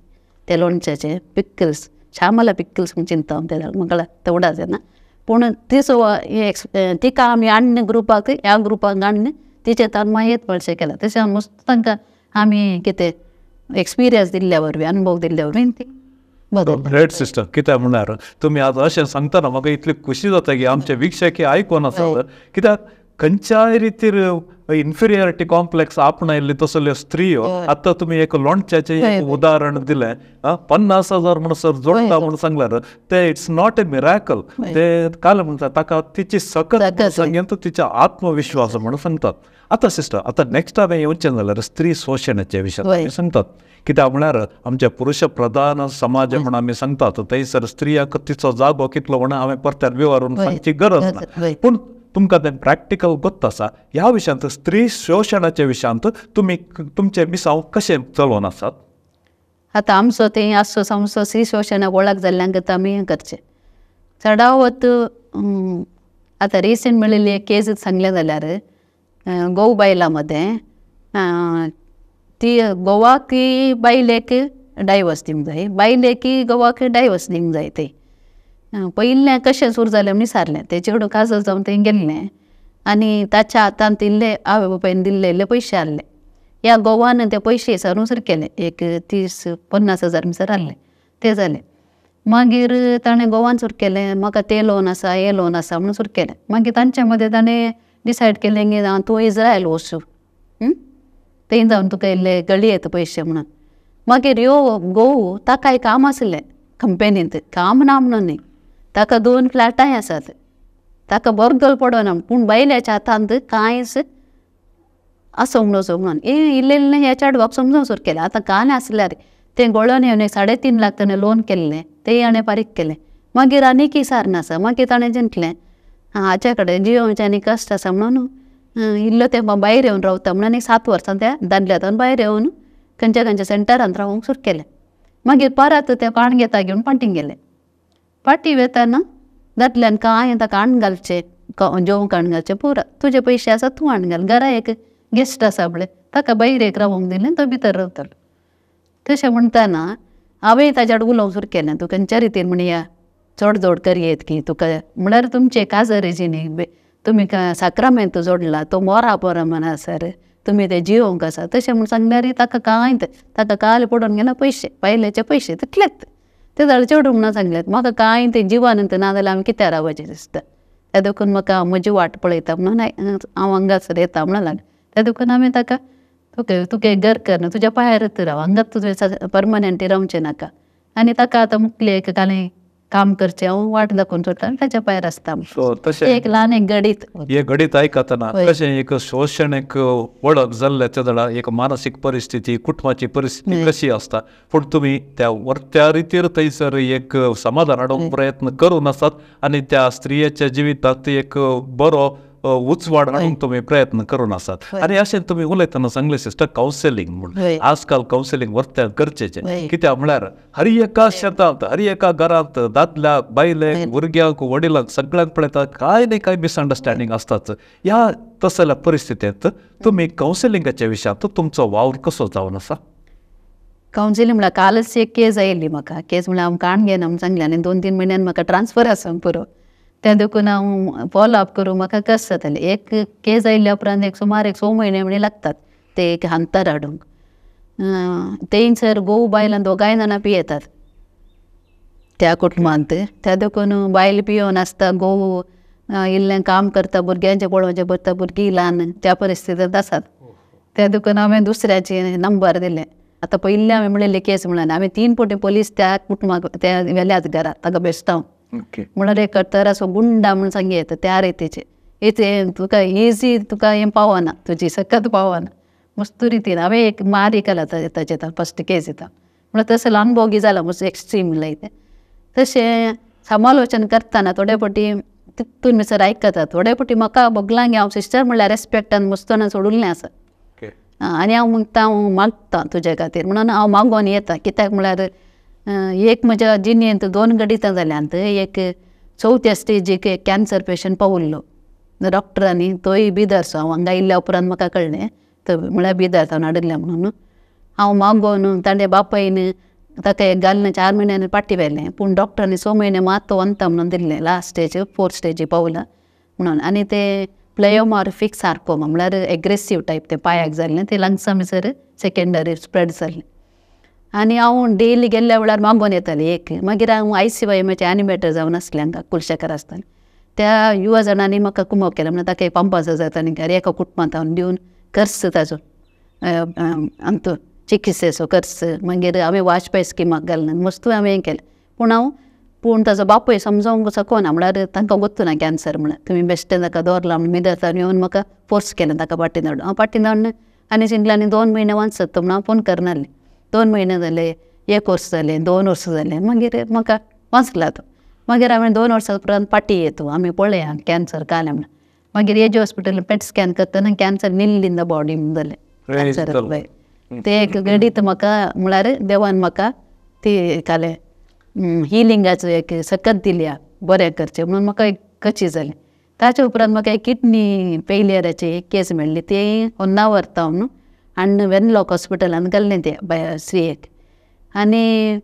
ते लोणच्याचे पिकल्स श्यामला पिकल्स म्हूण चिंता हांव ते म्हाका तेवडाच येना पूण तिचो तिका आमी हाडून ग्रुपाक ह्या ग्रुपाक हाडून तिचे तान मागीर पळशें केलां तशें मस्त तांकां आमी कितें एक्सपिरियन्स दिल्ल्या वरवीं अनुभव दिल्ल्या वरवीं ती बदल. ग्रेट सिस्टर कित्याक म्हणल्यार तुमी आतां अशें सांगतना म्हाका इतली खुशी जाता की आमचे वीक्षक आयकून आसात कित्याक खंयच्याय रितीर इन्फिरियरिटी कॉम्प्लेक्स आपणायल्ली तसल्यो स्त्रियो आतां तुमी एक लोणच्याचें एक उदाहरण दिलें 50,000 म्हणसर जोडटा म्हणून सांगल्यार ते it's not a miracle ते काल म्हणटा ताका तिची सकत सांगेन तिचो आत्मविश्वास म्हणून सांगतात. आतां सिस्टर आतां नेक्स्ट हांवें येवचें जाल्यार स्त्री शोशणाचे विशय सांगतात कित्याक म्हळ्यार आमचे पुरुष प्रधान समाज म्हण आमी सांगतात थंयसर स्त्रियांक तिचो जागो कितलो म्हणून हांवें परत्यान विवरून सांगची गरज ना पूण तुमकां तें प्रॅक्टिकल गोत्त आसा ह्या विशयांत स्त्री शोशणाच्या विशयांत तुमी तुमचें मिसांव कशें चलोवन आसात? आतां आमचो तें आसचो आमचो स्त्री शोशणाक वळख जाल्ल्यांक आमी हें करचें चडावत. आतां रिसंट मेळिल्ली एक केस सांगलें जाल्यार गोव बायलां मदें ती गोवाक बायलेक डायवर्स दिवंक जाय बायलेक गोवाक डायवर्स दिवंक जाय. ते पयलें कशें सुरू जालें म्हण विचारलें तें चेडूं काजल जावन थंय गेल्लें आनी ताच्या हातांत इल्ले आवय बापायन दिल्ले इल्ले पयशे आहले ह्या गोवान ते पयशे सरून सुरू केले एक 30-50 हजार मिसर आहले ते जाले. मागीर ताणें गोवान सुरू केलें म्हाका तें लोन आसा हें लोन आसा म्हणून सुरू केलें. मागीर तांच्या मदें ताणें डिसायड केलें की तूं इज्रायल वचूं थंय जावन तुका इल्ले गळी येता पयशे म्हणून. मागीर ह्यो घोव ताकाय काम आसलें कंपनींत काम ना म्हणून न्ही ताका 2 फ्लॅटांय आसात ताका बरगल पडना पूण बायल्याच्या हातांत कांयच आसूंक नजो म्हणून हें इल्लें इल्लें ह्या चेडवाक समजून सुरू केलें. आतां कांय आसल्यार तें गळोन येवन 3.5 लाख ताणें लोन केल्लें तें हाणें फारीक केलें. मागीर आनीक सारन आसा मागीर ताणें जिंकलें हाच्या कडेन जियोवचें आनी कश्ट आसा म्हणून इल्लो तें भायर येवन रावता म्हणून आनी 7 वर्सां त्या दादल्यान भायर येवन खंयच्या खंयच्या सेंटरांत रावूंक सुरू केलें. मागीर परत तें काण घेता घेवन पाटीं गेलें. पाटी वेताना दादल्यान कांय ताका हाण घालचें जेवंक हाण घालचें पुरो तुजे पयशे आसा तूं हाण घाल घरा एक गेस्ट आसा पळय ताका भायर एक रावूंक दिलें तो भितर रावतालो. तशें म्हणटना हांवें ताज्या आड उलोवंक सुरू केलें तूं खंयच्या रितीन म्हण या चड जोड करयेत की तुका म्हळ्यार तुमचें काजरेची न्ही तुमी साक्रामेंत जोडला तो मोरा पोरा आसा तुमी ते जियोवंक आसा तशें म्हूण सांगल्यार ताका कांय ताका काल पडून गेला पयशे बायलेचे पयशे तितलेच ते जाल्यार चेडूं म्हणून सांगलें म्हाका कांय तें जिवानंत ना जाल्यार आमी कित्याक रावपाचें दिसता त्या देखून म्हाका म्हजी वाट पळयता म्हणून हांव हांगासर येता म्हणून लागलें. त्या देखून हांवें ताका तुका एक घर कर तुज्या पांयारच राव हांगाच तुजें परमनंट रावचें नाका आनी ताका आतां मुखलें एक कालें काम करचें हांव वाट दाखोवन सोडटा आनी ताच्या पांयार आसता. तशें एक ल्हान एक गडीत हे गडीत आयकतना कशें एक शोशण एक वळख जाल्ल्या तेदळा एक मानसीक परिस्थिती कुटुंबाची परिस्थिती कशी आसता पूण तुमी त्या त्या रितीर थंयसर एक समाधान हाडूंक प्रयत्न करून आसात आनी त्या स्त्रियेच्या जिवितांत एक बरो उजवाड हाडूंक तुमी प्रयत्न करून आसात. आनी अशें तुमी उलयतना सांगलें सिस्टर कावन्सिलींग म्हूण आजकाल कावन्सिलींग वर्त्या गरजेचें कित्याक म्हळ्यार हर एका शेतांत हर एका घरांत दादल्याक बायलेक भुरग्यांक वडिलांक सगळ्यांक पळयता कांय न्ही कांय मिसअंडरस्टँडींग आसताच. ह्या तसल्या परिस्थितींत तुमी कावन्सिलिंगाच्या विशयांत तुमचो वावर कसो जावन आसा? कावन्सिलींग म्हळ्यार कालच एक केस आयिल्ली म्हाका केस म्हळ्यार हांव काण घेना म्हूण सांगलें आनी 2-3 म्हयन्यान म्हाका ट्रान्सफर आसा पुरो तें देखून हांव फॉलो अप करूं म्हाका कश्ट जातालें. एक केस आयिल्ल्या उपरांत एक सुमार एक 6 म्हयने म्हणी लागतात ते एक हांतार हाडूंक. थंयसर घोव बायल दोगांय जाणां पियेतात त्या कुटुंबांत त्या देखून बायल पियोवन आसता घोव इल्लें काम करता भुरग्यांचें पळोवचें पडटा भुरगीं ल्हान त्या परिस्थितींत आसात. त्या देखून हांवें दुसऱ्याचे नंबर दिले. आतां पयलीं हांवें म्हणिल्ले केस म्हणल्यार हांवें 3 फावटी पोलीस त्या कुटुंबाक त्या व्हेल्यात घरा ताका बेस्तांव म्हणल्यार एक तर असो गुंडा म्हूण सांगी येता त्या रितीचे इथे तुका इजी तुका हें पावना तुजी सकत पावना मस्त रितीन हांवें एक मारी केला ताचे फस्ट केस येता म्हळ्यार तसो अनुभोगी जाला मस्त एक्स्ट्रीम लायक. तशें समालोचन करतना थोडे फावटी तितून मिसर आयकता थोडे फावटी म्हाका भोगलां की हांव सिस्टर म्हणल्यार रेस्पेक्टान मस्तोना सोडुल्लें आसा आनी हांव म्हणटा हांव मागता तुज्या खातीर म्हणून हांव मागोन येता कित्याक म्हळ्यार एक म्हज्या जिणेंत 2 गडितां जाल्यांत. एक 4थ्या स्टेजीक एक कॅन्सर पेशंट पावल्लो डॉक्टरांनी तोय बिदरसो हांव हांगा आयिल्ल्या उपरांत म्हाका कळ्ळें तर म्हळ्यार बिदर तावन हाडिल्लें म्हणून हांव मागोन ताणें बापायन ताका एक घालून 4 म्हयन्यांनी पाटी व्हेलें पूण डॉक्टरांनी 6 म्हयने मात तो वंता म्हणून दिल्लें लास्ट स्टेज 4th स्टेजी पावला म्हणून. आनी ते प्लेयोमॉर्फिक सार्कोमा म्हळ्यार एग्रेसीव टायप तें पांयाक जाल्लें तें लंग्सा भितर सेकेंडरी स्प्रेड जाल्लें. आनी हांव डेली गेल्ल्या वेळार मागोन येतालें एक. मागीर हांव ICYMचे एनिमेटर जावन आसलें हांगा कुलशेखर आसतना त्या युवा जाणांनी म्हाका कुमक केलें म्हणल्यार ताका एक 5-5 हजार तांणी एका कुटुंबांत हांव दिवन खर्च ताजो आमचो चिकित्सेचो खर्च मागीर हांवें वाजपेयी स्किमाक घालून मस्तू हांवें केलें. पूण हांव पूण ताजो बापूय समजोंक शकना म्हळ्यार तांकां गोत्तू ना कॅन्सर म्हळ्यार तुमी बेश्टें ताका दवरला म्हूण मिदर येवन म्हाका फोर्स केलें ताका पाटी धाडून. हांव पाटी धाडून आनी चिंतलें आनी 2 म्हयने वाचत म्हूण हांव फोन करनासलें. 2 म्हयने जाले, 1 वर्स जालें, 2 वर्सां जालें, मागीर म्हाका वाचला तो. मागीर हांवें 2 वर्सां उपरांत पाटी येतो आमी पळया कॅन्सर कालें म्हणून. मागीर एजी हॉस्पिटल पेट स्कॅन करतना cancer nil in the body म्हणून जालें कॅन्सर. तें एक घडीत म्हाका म्हळ्यार देवान म्हाका ती कालें हिलिंगाचो एक सकत दिल्या बरें करचें म्हणून म्हाका एक कची जालें. ताचे उपरांत म्हाका एक किडनी फेलियराची एक केस मेळ्ळी ती होन्नावर तावन आनी वेनलॉक हॉस्पिटलान घाल्लें तें स्त्रियेक. आनी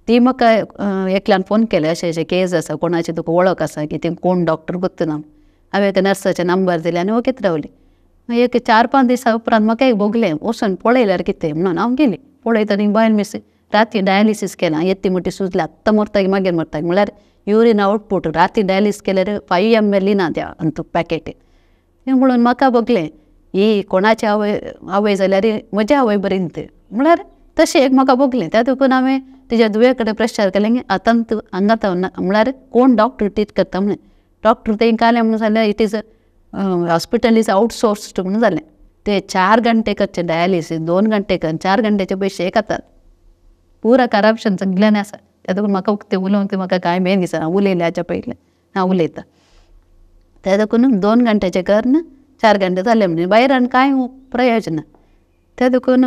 ती म्हाका एकल्यान फोन केले अशें अशें केस आसा कोणाची तुका वळख आसा की ते कोण डॉक्टर गोत्त ना. हांवें एका नर्साचे नंबर दिले आनी ओगीत रावली. एक 4-5 दिसां उपरांत म्हाका एक भोगलें वचून पळयल्यार कितें म्हणून हांव गेली. पळयता ती बायल मिस राती डायलिसीस केलां येती मोटी सुजल्या आत्तां मरता मागीर मरता म्हळ्यार युरीन आवटपूट राती डायलिसीस केल्यार 5 ml ना त्या अंतू पॅकेट. तें म्हणून म्हाका भोगलें ही कोणाची आवय आवय जाल्यार म्हजी आवय बरी न्ही म्हळ्यार तशें एक म्हाका भोगलें. त्या देखून हांवें तिज्या धुवे कडेन प्रचार केलें की आतां हांगा म्हळ्यार कोण डॉक्टर ट्रीट करता म्हणून. डॉक्टर तेंकां कालें म्हणून जाल्यार it is hospital is outsourced म्हणून जालें. ते 4 घंटे करचे डायलिसीस 2 घंटे कर 4 घंट्याचे पयशे खातात. पुरा करप्शन सगळ्यांनी आसा. त्या देखून म्हाका उक्तें उलोवंक म्हाका कांय मेन दिसना उलयलें हाच्या पयलें हांव उलयतां. त्या देखून 2 घंट्याचें कर 4 घंटे जाले म्हणजे भायर आनी कांय प्रयोजन ना. त्या देखून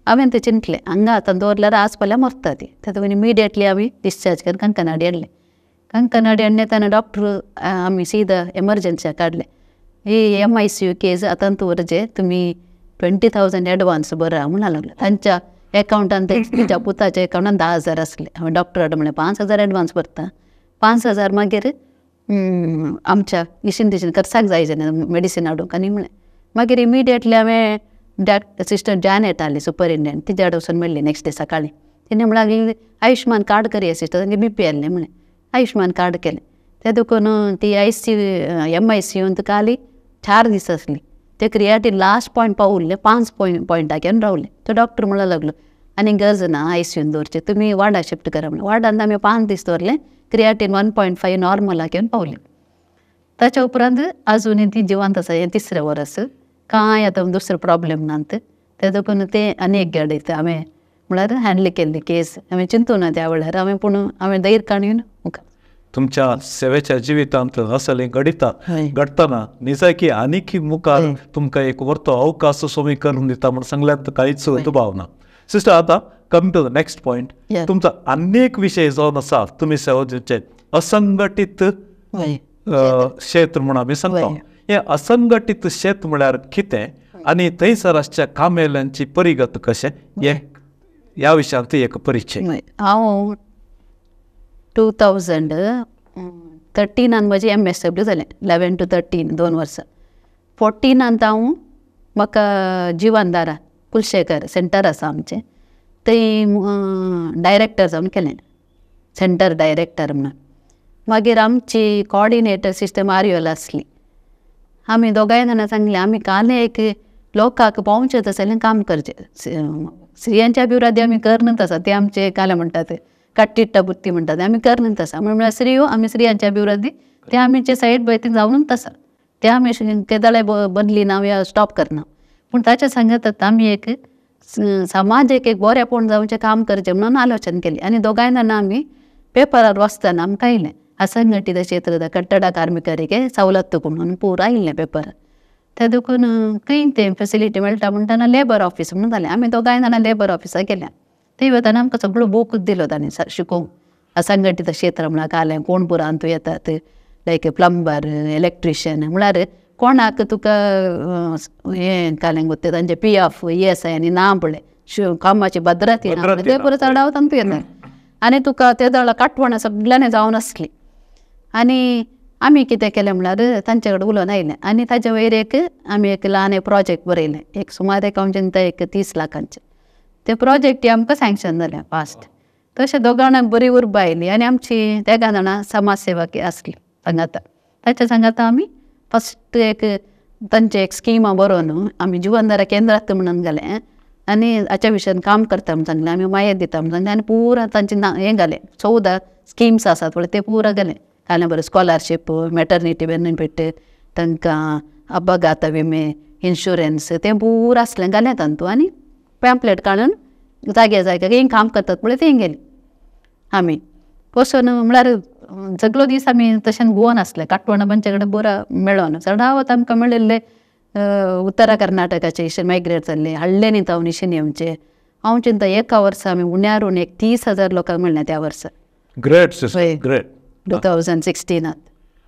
हांवें तें चिंतलें हांगा आतां दवरल्यार आज फाल्यां मरता ती. त्या देखून इमिडिएटली आमी डिस्चार्ज करून कंकनाडी हाडलें. कंकनाडी हाडलें तेन्ना डॉक्टर आमी सीधा एमर्जन्सीक काडलें ही MICU केस आतां दवरचे तुमी 20,000 एडवान्स बरा म्हणून लागलो. तांच्या एकावंटान तिच्या पुताच्या एकावंटान 10,000 आसले. हांवें डॉक्टर म्हणलें 5,000 एडवान्स भरता 5,000 मागीर आमच्या इशीन तिशीन खर्चाक जाय जाल्यार मेडिसीन हाडूंक आनी म्हणलें. मागीर इमिडिएटली हांवें सिस्टर जॅनेट आसली सुपरिंटेंडंट तिच्या कडेन वचून मेळ्ळी नेक्स्ट डे सकाळीं. तिणें म्हणलें आयुश्मान कार्ड करया सिस्टर तांगे BP आसलें म्हणलें आयुश्मान कार्ड केलें. ते देखून ती MICU काली 4 दीस आसली. ते क्रियाटीन लास्ट पॉयंट पावुल्लें 5 पॉयंटाक येवन रावलें. तो डॉक्टर म्हणूंक लागलो आनी गरज ना ICUन दवरचें तुमी वार्डाक शिफ्ट करा म्हणलें. वार्डान आमी 5 दीस दवरलें क्रियाटीन 1.5 नॉर्मलाक येवन पावलें. ताच्या उपरांत आजुनूय ती जिवंत आसा हें 3रें वर्स कांय आतां दुसरो प्रॉब्लेम ना. ते देखून तें आनी एक गाडयता हांवें म्हळ्यार हँडल केल्ली केस हांवें चिंतूं ना त्या वेळार हांवें पूण हांवें धैर्य काडून मुखार. तुमच्या सेवेच्या जिवितांत असलें घडिता घडटना निजायकी आनीक मुखार तुमकां एक व्हरतो अवकाश सोमी करून दिता म्हूण सांगल्यार कांयच दुबाव ना. सिस्टर आतां come to the next point. तुमचो आनीक विशय जावन आसा तुमी सेवा दिवचे असंघटीत क्षेत्र म्हूण आमी सांगता. हें असंघटीत क्षेत्र म्हळ्यार कितें आनी थंयसर आसच्या कामेल्यांची परिगत कशें हें ह्या विशयांत एक परिचय. हांव 2013 म्हजें MSW जालें 11 to 13 2 वर्सां. 14 हांव म्हाका जिवनदारा कुलशेखर सेंटर आसा आमचें थंय डायरेक्टर जावन केलें सेंटर डायरेक्टर म्हणून. मागीर आमची कॉर्डिनेटर सिस्टर मारियोल आसली. आमी दोगांय जाणां सांगलें आमी काल एक लोकांक पावचें तशें काम करचें स्त्रियांच्या अभिवृद्धी आमी करनच आसा ते आमचे काले म्हणटात काट्टिट्टा बुत्ती म्हणटात आमी करनच आसा म्हळ्यार स्त्रियो आमी स्त्रियांच्या अभिवृद्धी ते आमचे सायड बाय ते जावनूच आसा ते आमी केदळे बदली ना या स्टॉप करना पूण ताच्या सांगत आमी एक समाज एक बरेंपण जावचें काम करचें म्हणून आलोचन केली. आनी दोगांय जाणां आमी पेपरार वाचतना आमकां आयलें असंघटीत क्षेत्र कट्टडा कार्मिकारिके सवलत्तू म्हणून पूरा आयिल्लें पेपरार. ते देखून खंय तें फेसिलिटी मेळटा म्हणटना लेबर ऑफीस म्हणून जालें. आमी दोगांय जाणां लेबर ऑफिसाक गेल्या थंय वतना आमकां सगळो बूक दिलो तांणी शिकोवंक असंघटीत क्षेत्र म्हळ्यार कालें कोण पुरांतू येतात लायक प्लंबर इलेक्ट्रिशियन म्हळ्यार कोणाक तुका हें कालें गोत्ते तांचे पी एफ ESI आनी ना पळय कामाची भद्रती ना ते पुरो चडावत तांतू येता आनी तुका ते दळा काटवणां सगळ्यांनी जावन आसली. आनी आमी कितें केलें म्हणल्यार तांचे कडेन उलोवन आयलें आनी ताजे वयर एक आमी एक ल्हान एक प्रोजेक्ट बरयलें एक सुमार एक हांव चिंता एक 30 लाखांचें ते प्रोजेक्ट आमकां सँक्शन जालें फास्ट. तशें दोगां जाणांक बरी उर्बा आयली आनी आमची तेगां जाणां समाज सेवक आसली सांगाता ताच्या सांगाता आमी फस्ट एक तांचे एक स्किमा बरोवन आमी जिवनधारा केंद्रात म्हणून घालें आनी हाच्या विशयान काम करता म्हूण सांगलें आमी मायत दिता म्हूण सांगलें आनी पुरा तांचें ना हें घालें 14 स्किम्स आसात पळय ते पुरा घालें घालें बरें स्कॉलरशीप मॅटर्निटी बेनिफीट तांकां अपघात विमे इन्शुरन्स तें पुरा आसलें घालें तातूंत आनी पॅम्पलेट काडून जाग्या जाग्याक हें काम करतात पळय तें गेलीं आमी वचून. म्हळ्यार सगलो दीस आमी तशें गोवन आसले काटवणां तांचे कडेन बरो मेळोन चडावत आमकां मेळिल्ले उत्तरा कर्नाटकाचे इशेन मायग्रेट जाल्ले हाडले न्ही तावन इशेन येवचे. हांव चिंता एका वर्सा आमी उण्यारून एक 30,000 लोकांक मेळ्ळें त्या वर्सा. Great sister, great. 2016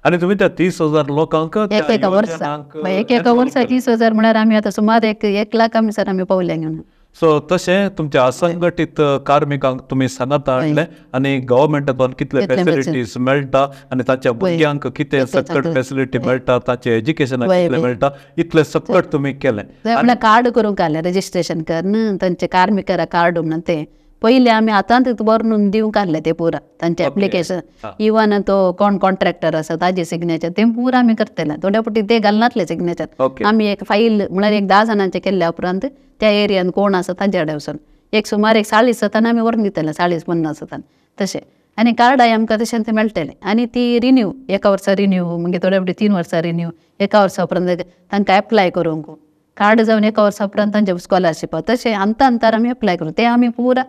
आनी तुमी त्या 30,000 लोकांक एका वर्सा एका वर्सा 30,000 म्हळ्यार आमी आतां सुमार 1 लाख आमी सर आमी पावले म्हणून. सो तशें तुमच्या असंघटीत कार्मिकांक तुमी सांगाता हाडलें आनी गव्हर्मेंटांतल्यान कितले फेसिलिटीज मेळटा आनी ताच्या भुरग्यांक कितें सकट फेसिलिटी मेळटा ताचें एज्युकेशनाक कितलें मेळटा इतलें सकट तुमी केलें. म्हळ्यार कार्ड करूंक घालें रजिस्ट्रेशन करून तांचे कार्मिकारा कार्ड म्हणून तें पयलें आमी हातांत बरोवन दिवंक आहलें तें पुरा तांचें एप्लिकेशन इवन तो कोण कॉन्ट्रॅक्टर आसा ताजें सिग्नेचर तें पुरा आमी करतले थोड्या फावटी ते घालनातले सिग्नेचर आमी एक फायल म्हळ्यार एक 10 जाणांचें केल्ल्या उपरांत त्या एरियान कोण आसा तांचे कडेन वचून एक सुमार एक 40 जाताना आमी व्हरून दितले 40-50 जाताना तशें. आनी कार्डाय आमकां तशें तें मेळटलें आनी ती रिन्यू एका वर्सा रिन्यू मागीर थोड्या फावटी 3 वर्सां रिन्यू एका वर्सा उपरांत तांकां एप्लाय करूंक कार्ड जावन एका वर्सा उपरांत तांचे स्कॉलरशिपा तशें अंता अंतार आमी एप्लाय करूं ते आमी पुरा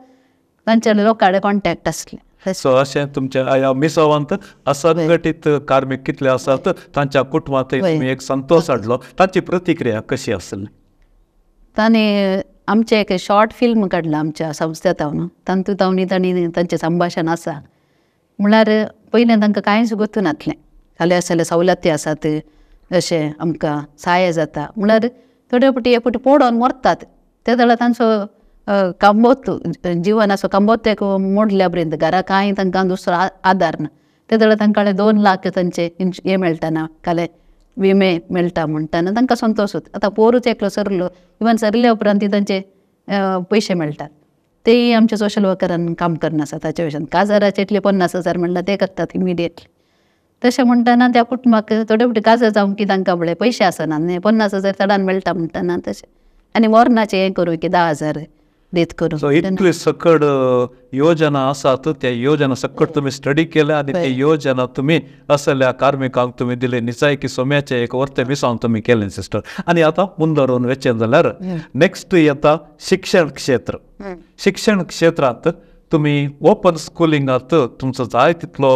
तांचे लोकां कडेन कॉन्टेक्ट आसले. सो अशें तुमच्या ह्या मिसवांत असंघटीत कार्मीक कितले आसात तांच्या कुटुंबांत तुमी एक संतोश हाडलो तांची प्रतिक्रिया कशी आसली? तांणी आमचें एक शॉर्ट फिल्म काडलां आमच्या संस्थेंत तातूंत तांणी तांचें संभाशण आसा म्हळ्यार पयलें तांकां कांयच गोत्तू नासलें खाली आसले सवलती आसात अशें आमकां सहाय जाता म्हळ्यार थोडे फावटी एक फावटी पडोवन मरतात ते जाल्यार तांचो कांबोत जिवनाचो कांबोत एक मोडल्या पर्यंत घरा कांय तांकां दुसरो आदार ना ते जाल्यार तांकां 2 लाख तांचे हें मेळटा ना काले विमे मेळटा म्हणटाना तांकां संतोश जाता. आतां पोरूच एकलो सरलो इवन सरल्या उपरांत ती तांचे पयशे मेळटात तेय आमच्या सोशल वर्करान काम करना आसा ताच्या विशयान. काजाराचे इतले 50,000 म्हणल्यार ते करतात इमिडिएटली. तशें म्हणटना त्या कुटुंबाक थोडे फावटी काजार जावंक की तांकां पळय पयशे आसना न्ही 50,000 चडान मेळटा म्हणटना तशें आनी मरणाचें हें करूं की 10,000 दीत करूं. सो इतली सकट योजना आसात त्या योजना सकट तुमी स्टडी केल्या आनी ते योजना तुमी असल्या कार्मिकांक तुमी दिले निजाय की सोम्याचें एक वर्तें मिसावन तुमी केलें सिस्टर. आनी आतां मुंदरून वचें जाल्यार नेक्स्ट येता शिक्षण क्षेत्र. शिक्षण क्षेत्रांत तुमी ओपन स्कुलिंगांत तुमचो जाय तितलो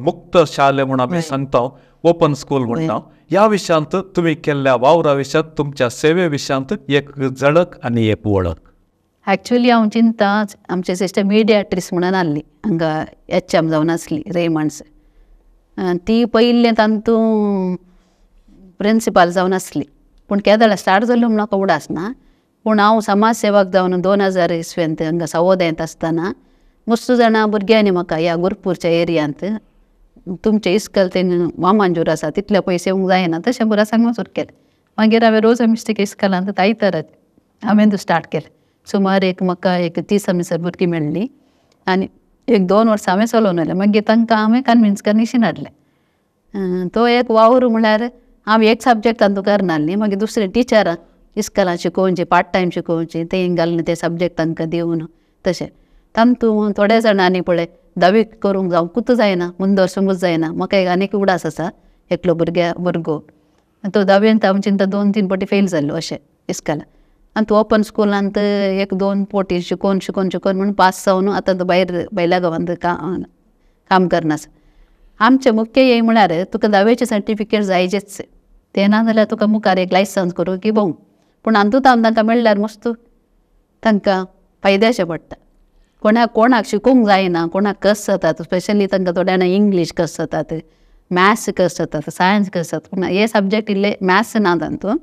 मुक्त शाले म्हूण आमी सांगता ओपन स्कूल म्हणटा ह्या विशयांत तुमी केल्ल्या वावरा विशयांत तुमच्या सेवे विशयांत एक झळक आनी एक वळख. एक्चुअली हांव चिंता आमचे सिस्टर मिडियाट्रीस म्हणून आहली हांगा HM जावन आसली रेमंड्स ती पयलें तातूंत प्रिंसिपाल जावन आसली पूण केदळा स्टार्ट जाल्लो म्हूण म्हाका उडास ना पूण हांव समाज सेवक जावन 2000 इस्वेंत हांगा सवोदयांत आसतना मस्त जाणां भुरग्यांनी म्हाका ह्या गोरपूरच्या एरियांत तुमचें इस्कल तें वामांजूर आसा तितले पयशे येवंक जायना तशें बरें सांगून सुरू केलें. मागीर हांवें रोज मिस्टेक इस्कलांत आयतारात हांवें स्टार्ट केलें सुमार एक म्हाका एक 30 मिसर भुरगीं मेळ्ळी आनी एक 2 वर्सां हांवें चलोवन व्हेलें मागीर तांकां हांवें कन्विन्स करून इशीन हाडलें. तो एक वावर म्हळ्यार हांव एक सब्जेक्ट तांतूं करनासली मागीर दुसरे टिचरां इस्कलां शिकोवची पार्ट टायम शिकोवची तें घालून ते सब्जेक्ट तांकां दिवन तशें तातूंत थोड्या जाणांनी पळय धावी करूंक जावंकूच जायना मुंदरसूंकूच जायना. म्हाका एक आनीक उडास आसा एकलो भुरगो तो धावेंत हांव चिंता 2-3 फावटी फेल जाल्लो अशें इस्कलां आनी तो ओपन स्कुलांत 1-2 फावटी शिकोवन शिकोवन शिकोवन म्हूण पास जावन आतां तो भायर भायल्या गांवांत काम करना आसा. आमचें मुख्य हें म्हळ्यार तुका धावेचें सर्टिफिकेट जायचेच तें ना जाल्यार तुका मुखार एक लायसन्स करूं की भोंवूं पूण हातूंत तांकां मेळ्ळ्यार मस्त तांकां फायद्याचें पडटा. कोणाक कोणाक शिकूंक जायना कोणाक कस जातात स्पेशली तांकां थोड्यांना इंग्लीश कस जातात मॅथ्स करतात, सायन्स करतात, पूण हे सब्जेक्ट इल्ले मॅथ्स ना तातूंत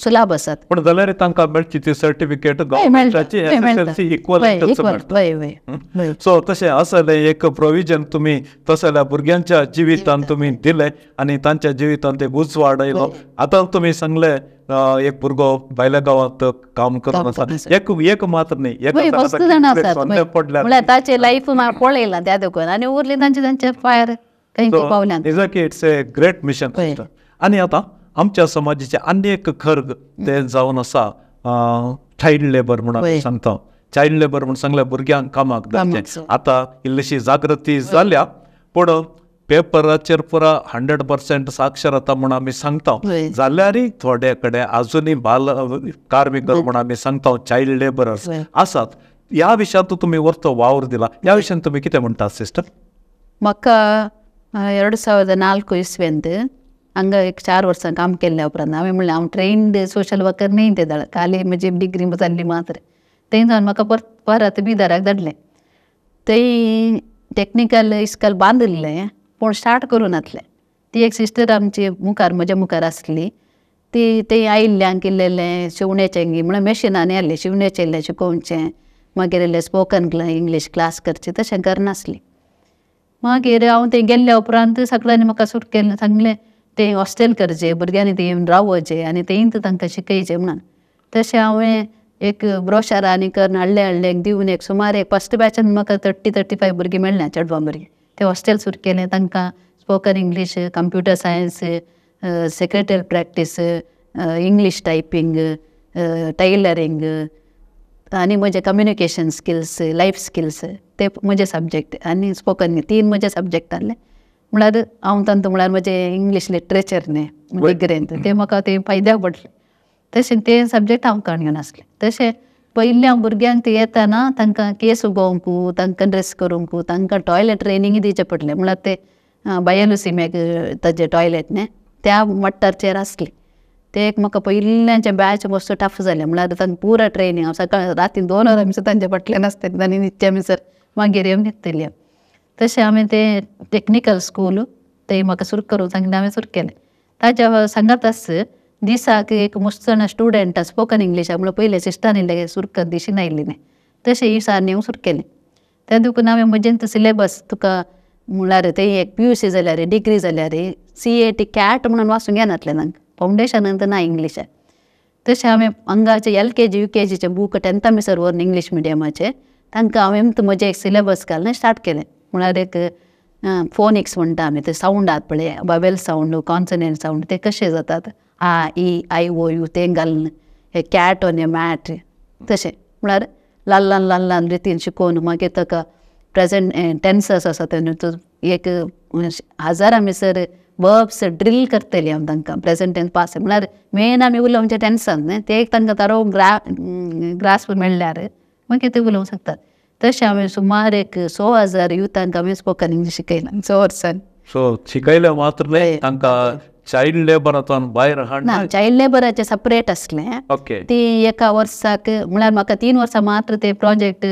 सुलाभ आसात. पूण जाल्यार तांकां मेळची ती सर्टिफिकेट गव्हर्मेंटाची एसएसएलसी इक्वलंटच मेळटा. वय वय. सो तशें आसलें एक प्रोविजन तुमी तसल्या भुरग्यांच्या जिवितान तुमी दिलें आनी तांच्या जिवितान ते उजवाड आयलो. आतां तुमी सांगलें एक भुरगो भायल्या गांवांत काम करून आसा, एक एक मात्र न्ही, एक जाण आसात म्हळ्यार ताचे लायफ पळयलां त्या देखून आनी उरली तांचे तांचे पांयार खंय पावल्यात. Exactly, it's a great mission. आनी आतां आमच्या समाजाचे आनी एक खर्ग ते जावन आसा चायल्ड लेबर म्हणून सांगता. चायल्ड लेबर म्हूण सांगल्यार भुरग्यांक कामाक धाडचें. आतां इल्लीशी जागृती जाल्या, पूण पेपराचेर पुरा 100% साक्षरता म्हूण आमी सांगता, जाल्यारय थोडे कडेन आजुनूय बाल कार्मिक म्हूण आमी सांगता चायल्ड लेबरर्स आसात. ह्या विशयांत तुमी वरतो वावर दिला, ह्या विशयान तुमी कितें म्हणटात सिस्टर? म्हाका 2004 इस्वेंत हांगा एक 4 वर्सां काम केल्ल्या उपरांत हांवें म्हणलें हांव ट्रेन्ड सोशल वर्कर न्ही ते दाळ, खाली म्हजी डिग्री जाल्ली मात्र. थंय जावन म्हाका परत बिदराक धाडलें. थंय टॅक्निकल इस्कॉल बांदिल्लें पूण स्टार्ट करूं नासलें. ती एक सिस्टर आमची मुखार म्हज्या मुखार आसली, ती थंय आयिल्ल्यांक इल्लें शिवण्याचें म्हळ्यार मॅशिनांनी आसलें, शिवण्याचें इल्लें शिकोवचें, मागीर इल्लें स्पोकन इंग्लीश क्लास करचें, तशें करनासली. मागीर हांव थंय गेल्ल्या उपरांत सगळ्यांनी म्हाका सुरू केलें, सांगलें तें हॉस्टेल करचें, भुरग्यांनी थंय येवन रावचें आनी थंय तांकां शिकयचें म्हणून. तशें हांवें एक ब्रोशर आनी करून हाडलें हाडलें एक दिवन एक सुमार एक फस्ट बॅचान म्हाका 30-35 भुरगीं मेळ्ळ्या चेडवां भुरगीं. तें हॉस्टेल सुरू केलें, तांकां spoken English, computer science, secretary practice, English typing, tailoring आनी म्हजे कम्युनिकेशन स्किल्स, लायफ स्किल्स ते म्हजे सब्जेक्ट आनी स्पोकन 3 म्हजे सब्जेक्ट आहले. म्हळ्यार हांव तांतू म्हळ्यार म्हजें इंग्लीश लिटरेचर न्ही डिग्रींत तें म्हाका तें फायद्याक पडलें. तशें तें सब्जेक्ट हांव काडून घेवन आसलें. तशें पयलीं हांव भुरग्यांक तें येतना तांकां केस उगोवंक, तांकां ड्रेस करूंक, तांकां टॉयलेट ट्रेनिंग दिवचें पडलें. म्हळ्यार ते बायलुसीमेक ताजे टॉयलेट न्ही त्या मट्टाचेर आसलें. ते एक म्हाका पयल्याचें बॅच मस्त टफ जालें. म्हळ्यार तांकां पुरा ट्रेनिंग हांव सकाळ राती 2 वरां मिसर तांच्या फाटल्यान आसतालें आनी न्हिदच्या मिसर मागीर येवन न्हिदतली हांव. तशें हांवें तें टॅक्निकल स्कूल तें म्हाका सुरू करूंक सांगलें, हांवें सुरू केलें. ताच्या सांगाताच दिसाक एक मस्त जाणां स्टुडंट स्पोकन इंग्लिशाक म्हळ्यार पयलें सिस्टरान इल्लें सुरू कर दिशी आयिल्ली न्ही, तशें ही सारनी हांव सुरू केलें. तें देखून हांवें म्हजें सिलेबस तुका म्हळ्यार तें एक PUC जाल्यार डिग्री जाल्यार CAT cat म्हणून वाचूंक येनासलें तांकां, फावंडेशनान तर ना इंग्लिशाक. तशें हांवें हांगाचे LKG UKGचे बूक 10th मिसर व्हरून इंग्लीश मिडियमाचे तांकां हांवें म्हजें एक सिलेबस घालून स्टार्ट केलें. म्हळ्यार एक फोनिक्स म्हणटा आमी, ते सावंड आहात पळय, वावेल सावंड, कॉन्सनंट सावंड ते कशे जातात, आ ई I O you ते घालून हे कॅट ऑन ए मॅट तशें म्हळ्यार ल्हान ल्हान ल्हान ल्हान रितीन शिकोवन मागीर ताका प्रेजेंट टेन्सस आसा ते एक हजारां मिसर वर्ब्स ड्रील करतली हांव तांकां प्रेजेंट टेन्स पास्ट. म्हळ्यार मेन आमी उलोवचें टेन्सान न्ही, ते एक तांकां तारो ग्रास्प मेळ्ळ्यार मागीर ते उलोवंक शकतात. तशें हांवें सुमार एक 6,000 युथांक हांवें स्पोकन इंग्लीश शिकयलां 6 वर्सांनी. सो शिकयलें मात्र न्ही, तांकां चायल्ड लेबरांतल्यान भायर हाडना. ना, चायल्ड लेबराचें सेपरेट आसलें. ओके. ती एका वर्साक म्हळ्यार म्हाका 3 वर्सां मात्र ते प्रोजेक्ट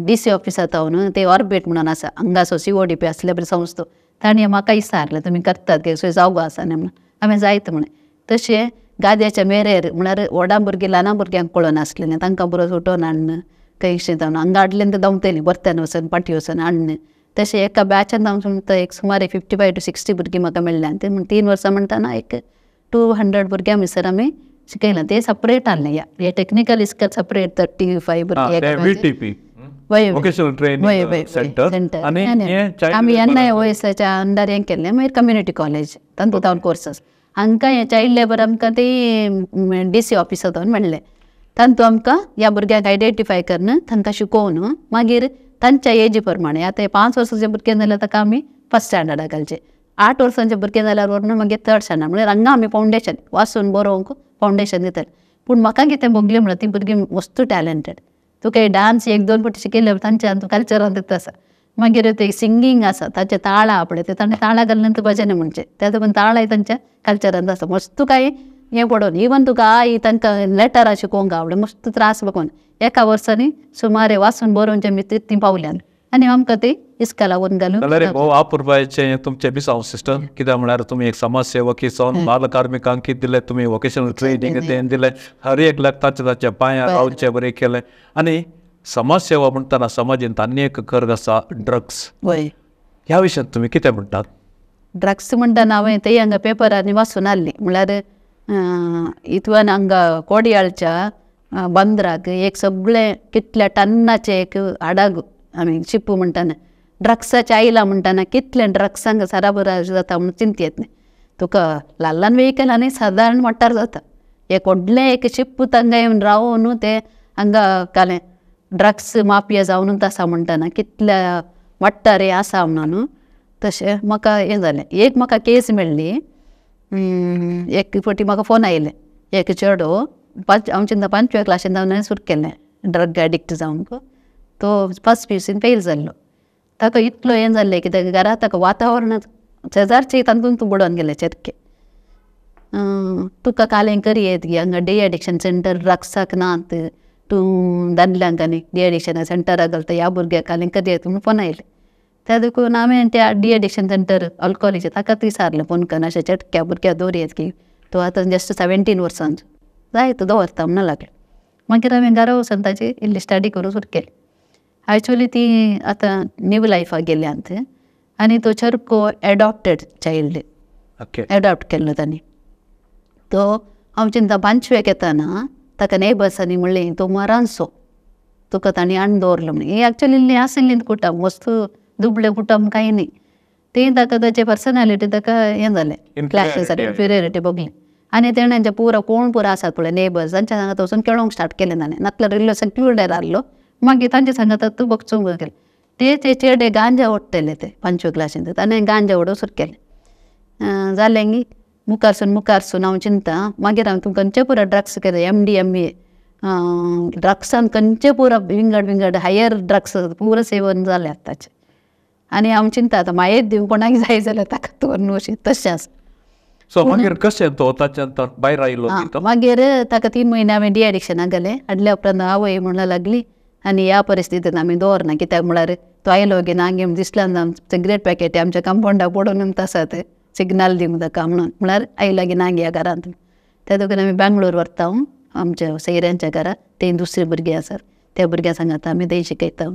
DC ऑफिसांत हांव ते ऑर्बिट म्हणून आसा हांगासो CODP आसले पळय संस्था, तांणी म्हाका विचारलें तुमी करतात सो जागो आसा न्ही म्हणून, हांवें जायत म्हणलें. तशें गाद्याच्या मेरेर म्हळ्यार व्हडा भुरगीं ल्हाना भुरग्यांक कळनासलें न्ही, तांकां बरो उठोवन हाडन खंयशें जावन हांगा हाडलें ते धांवतलीं परत्यान वचून पाटी वचून हाडन. तशें एका बॅचान हांव सुमार एक सुमार 55 to 60 भुरगीं म्हाका मेळ्ळ्या. ते 3 वर्सां म्हणटना एक 200 भुरग्यां भितर आमी शिकयलां. ते सेपरेट आहलें, हे टॅक्निकल इस्कॉल सेपरेट 35 भुरगीं. वोकेशनल ट्रेनिंग सेंटर आमी NIOSच्या अंडर हें केल्लें. मागीर कम्युनिटी कॉलेज तातूंत हांव कोर्सस हांकां हें चायल्ड लेबर आमकां ती DC ऑफिसांत मेळ्ळें. तातूंत आमकां ह्या भुरग्यांक आयडेंटिफाय करून तांकां शिकोवन मागीर तांच्या एजी प्रमाणे आतां 5 वर्सांचे भुरगें जाल्यार ताका आमी फर्स्ट स्टँडर्डाक घालचें, 8 वर्सांचे भुरगें जाल्यार व्हरून मागीर थर्ड स्टँडर्ड. म्हळ्यार हांगा आमी फावंडेशन वाचून बरोवंक फावंडेशन दिताले. पूण म्हाका कितें भोगलें म्हळ्यार ती भुरगीं मस्त टॅलंटेड, तुका डांस 1-2 फावटी शिकयले तांच्या कल्चरान तितूं आसा. मागीर ते सिंगींग आसा, ताचे ताळां पळय ते ताणें ताळां घालून भजन म्हणचें, त्या देखून ताळांय तांच्या कल्चरान आसा. मस्त काय हें पडोवन इवन तुका आई तांकां लेटरां शिकोवंक आवडलें मस्त त्रास बघून एका वर्सांनी सुमारे वाचून बरोवचे मित्र ती पावल्यान आनी आमकां ती इस्काला व्हरून घालून. जाल्यार भोव अपुरबायेचें तुमचें मिसांव सिस्टर, कित्याक म्हळ्यार तुमी एक समाज सेवकी जावन बाल कार्मिकांक कितें दिलें तुमी, वोकेशनल ट्रेनींग तें दिलें, हर एकल्याक ताचे ताच्या पांयार रावचें बरें केलें. आनी समाज सेवा म्हणटना समाजींत आनी एक कर्ग आसा, ड्रग्स. वय, ह्या विशयांत तुमी कितें म्हणटात? ड्रग्स म्हणटना हांवें तें हांगा पेपरांनी वाचून हाडली, म्हळ्यार इतून हांगा कोडयाळच्या बंदराक एक सगळें कितल्या टन्नाचें एक आडाग आमी शिपू म्हणटना ड्रग्साचें आयलां म्हणटना कितलें ड्रग्सांक सराबरा जाता म्हूण चिंत येत न्ही. तुका ल्हान ल्हान वेहिकल आनी सादारण मोटार जाता, एक व्हडलें एक शिप्प तांकां येवन रावून तें हांगा कालें ड्रग्स माफिया जावनूच आसा म्हणटना कितल्या वाठार हें आसा म्हणून तशें म्हाका हें जालें. एक म्हाका केस मेळ्ळी, एक फावटी म्हाका फोन आयलें, एक चेडो पांच हांव पांचव्या क्लासीन जावन सुरू केलें ड्रग एडिक्ट जावन, तो फर्स्ट पी.यू.सीन फेल जाल्लो. ताका इतलो हें जाल्लें की ताका घरा ताका वातावरणांत शेजारचे तातूंत तूं बुडोवन गेले चेरके. तुका कालें करी येत गे हांगा डी एडिक्शन सेंटर ड्रग्साक नात, तूं दादल्यांक आनी डी एडिक्शन सेंटराक घालता, ह्या भुरग्याक कालें करी येत म्हूण फोन आयलें. त्या देखून हांवें त्या डी एडिक्शन सेंटर अल्कोहोलीचें ताका थंय सारलें फोन करून, अशें चेटक्या भुरग्याक दवर येत की तो आतां जस्ट 17 वर्सांचो जाय तो दवरता म्हणून लागलो. मागीर हांवें घरा वचून ताची इल्ली स्टडी करूंक सुरू केली. एक्चुअली ती आतां न्यू लायफाक गेल्यांत आनी तो चरको एडॉप्टेड चायल्ड, एडॉप्ट केल्लो तांणी. तो हांव चिंता पांचवेक येताना ताका नेबर्सांनी म्हणलें तो मरांचो तुका तांणी हाडून दवरलो म्हणून. ही एक्चुअली इल्ली आशिल्ली कुटुंब वस्तू दुबळे कुटुंब कांय न्ही, ती ताका ताचे पर्सनॅलिटी ताका हें जालें क्लॅशीस जाले, इन्फिरियरिटी भोगली. आनी तेणें पुरो कोण पुरो आसात पळय नेबर्स तांच्या सांगात वचून खेळोंक स्टार्ट केलें ताणें, नातल्यार इल्लो सेक्युलर आहलो मागीर तांच्या सांगात तूं बगचूंक गेलें. ते ते चेडे गांजा ओडटले ते पांचव्या क्लासीन ताणें गांजा ओडूंक सुरू केलें. जालें गी मुखारसून मुखारसून हांव चिंता मागीर हांव तूं खंयचे पुरो ड्रग्स केलें MDMA ड्रग्सान खंयचे पुरो विंगड विंगड हायर ड्रग्स पुरो सेवन जालें आतांचें. आनी हांव चिंता आतां मागीर दिवं कोणाक जाय जाल्यार ताका दवरून वशी तशें आसा. सो मागीर कशें तो ताच्यान भायर आयलो? मागीर ताका 3 म्हयने हांवें डी एडिक्शनाक घालें. हाडल्या उपरांत आवय म्हणूंक लागली आनी ह्या परिस्थितीन आमी दवरना, कित्याक म्हळ्यार तो आयलो की ना गे दिसल्यान सिगरेट पॅकेट आमच्या कंपावंडाक पडून आसात सिग्नल दिवंक ताका म्हणून, म्हळ्यार आयला की ना गे ह्या घरांत. त्या देखून आमी बेंगलोर व्हरता आमच्या सैऱ्यांच्या घरा, ते दुसरी भुरगीं आसात त्या भुरग्यां सांगात आमी तें शिकयता.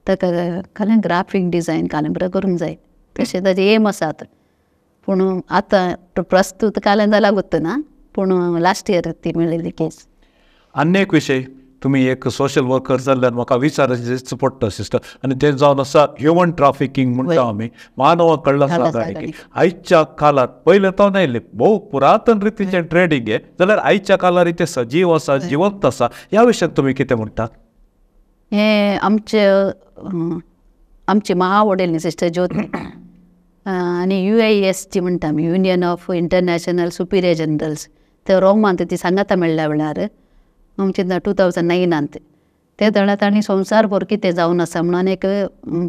ताका कालें ग्राफीक डिजायन कालें बरें करूंक जाय तशें ताजें एम आसा आतां. पूण आतां प्रस्तूत कालें जाल्यार ना, पूण लास्ट इयर ती मेळिल्ली केस. आनी एक विशय, तुमी एक सोशल वर्कर जाल्ल्यान म्हाका विचारचें पडटा सिस्टर, आनी तें जावन आसा ह्युमन ट्राफिकींग म्हणटा आमी, मानव कळ्ळां. आयच्या काळार पयलें तो आयलें भोव पुरातन रितीचें ट्रेडींग हें, जाल्यार आयच्या काळार तें सजीव आसा, जिवंत आसा. ह्या विशयान तुमी कितें म्हणटात? हें आमचे आमची महावडील सिस्टर ज्योती आनी UISG म्हणटा आमी, union of international superior generals, ते रोमांत ती सांगाता मेळ्ळ्या वेळार आमचे 2009 ते वेळार तांणी संवसार भर कितें जावन आसा म्हणून एक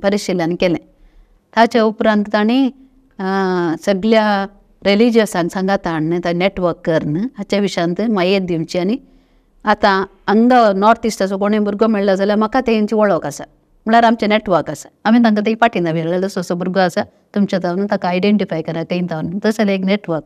परिशिलन केलें. ताच्या उपरांत तांणी सगळ्या रिलिजियसांक सांगाता हाडून ताणें नेटवर्क करून हाच्या विशयांत माहिती दिवची. आनी आतां हांगा नॉर्थ इस्टाचो कोणूय भुरगो मेळ्ळो जाल्यार म्हाका तेंची वळख आसा, म्हळ्यार आमचें नेटवर्क आसा, आमी तांकां ते फाटीं मेळ्ळो असो असो भुरगो आसा तुमच्या जावन ताका आयडेंटिफाय करा खंय जावन, तशें जाल्यार एक नेटवर्क.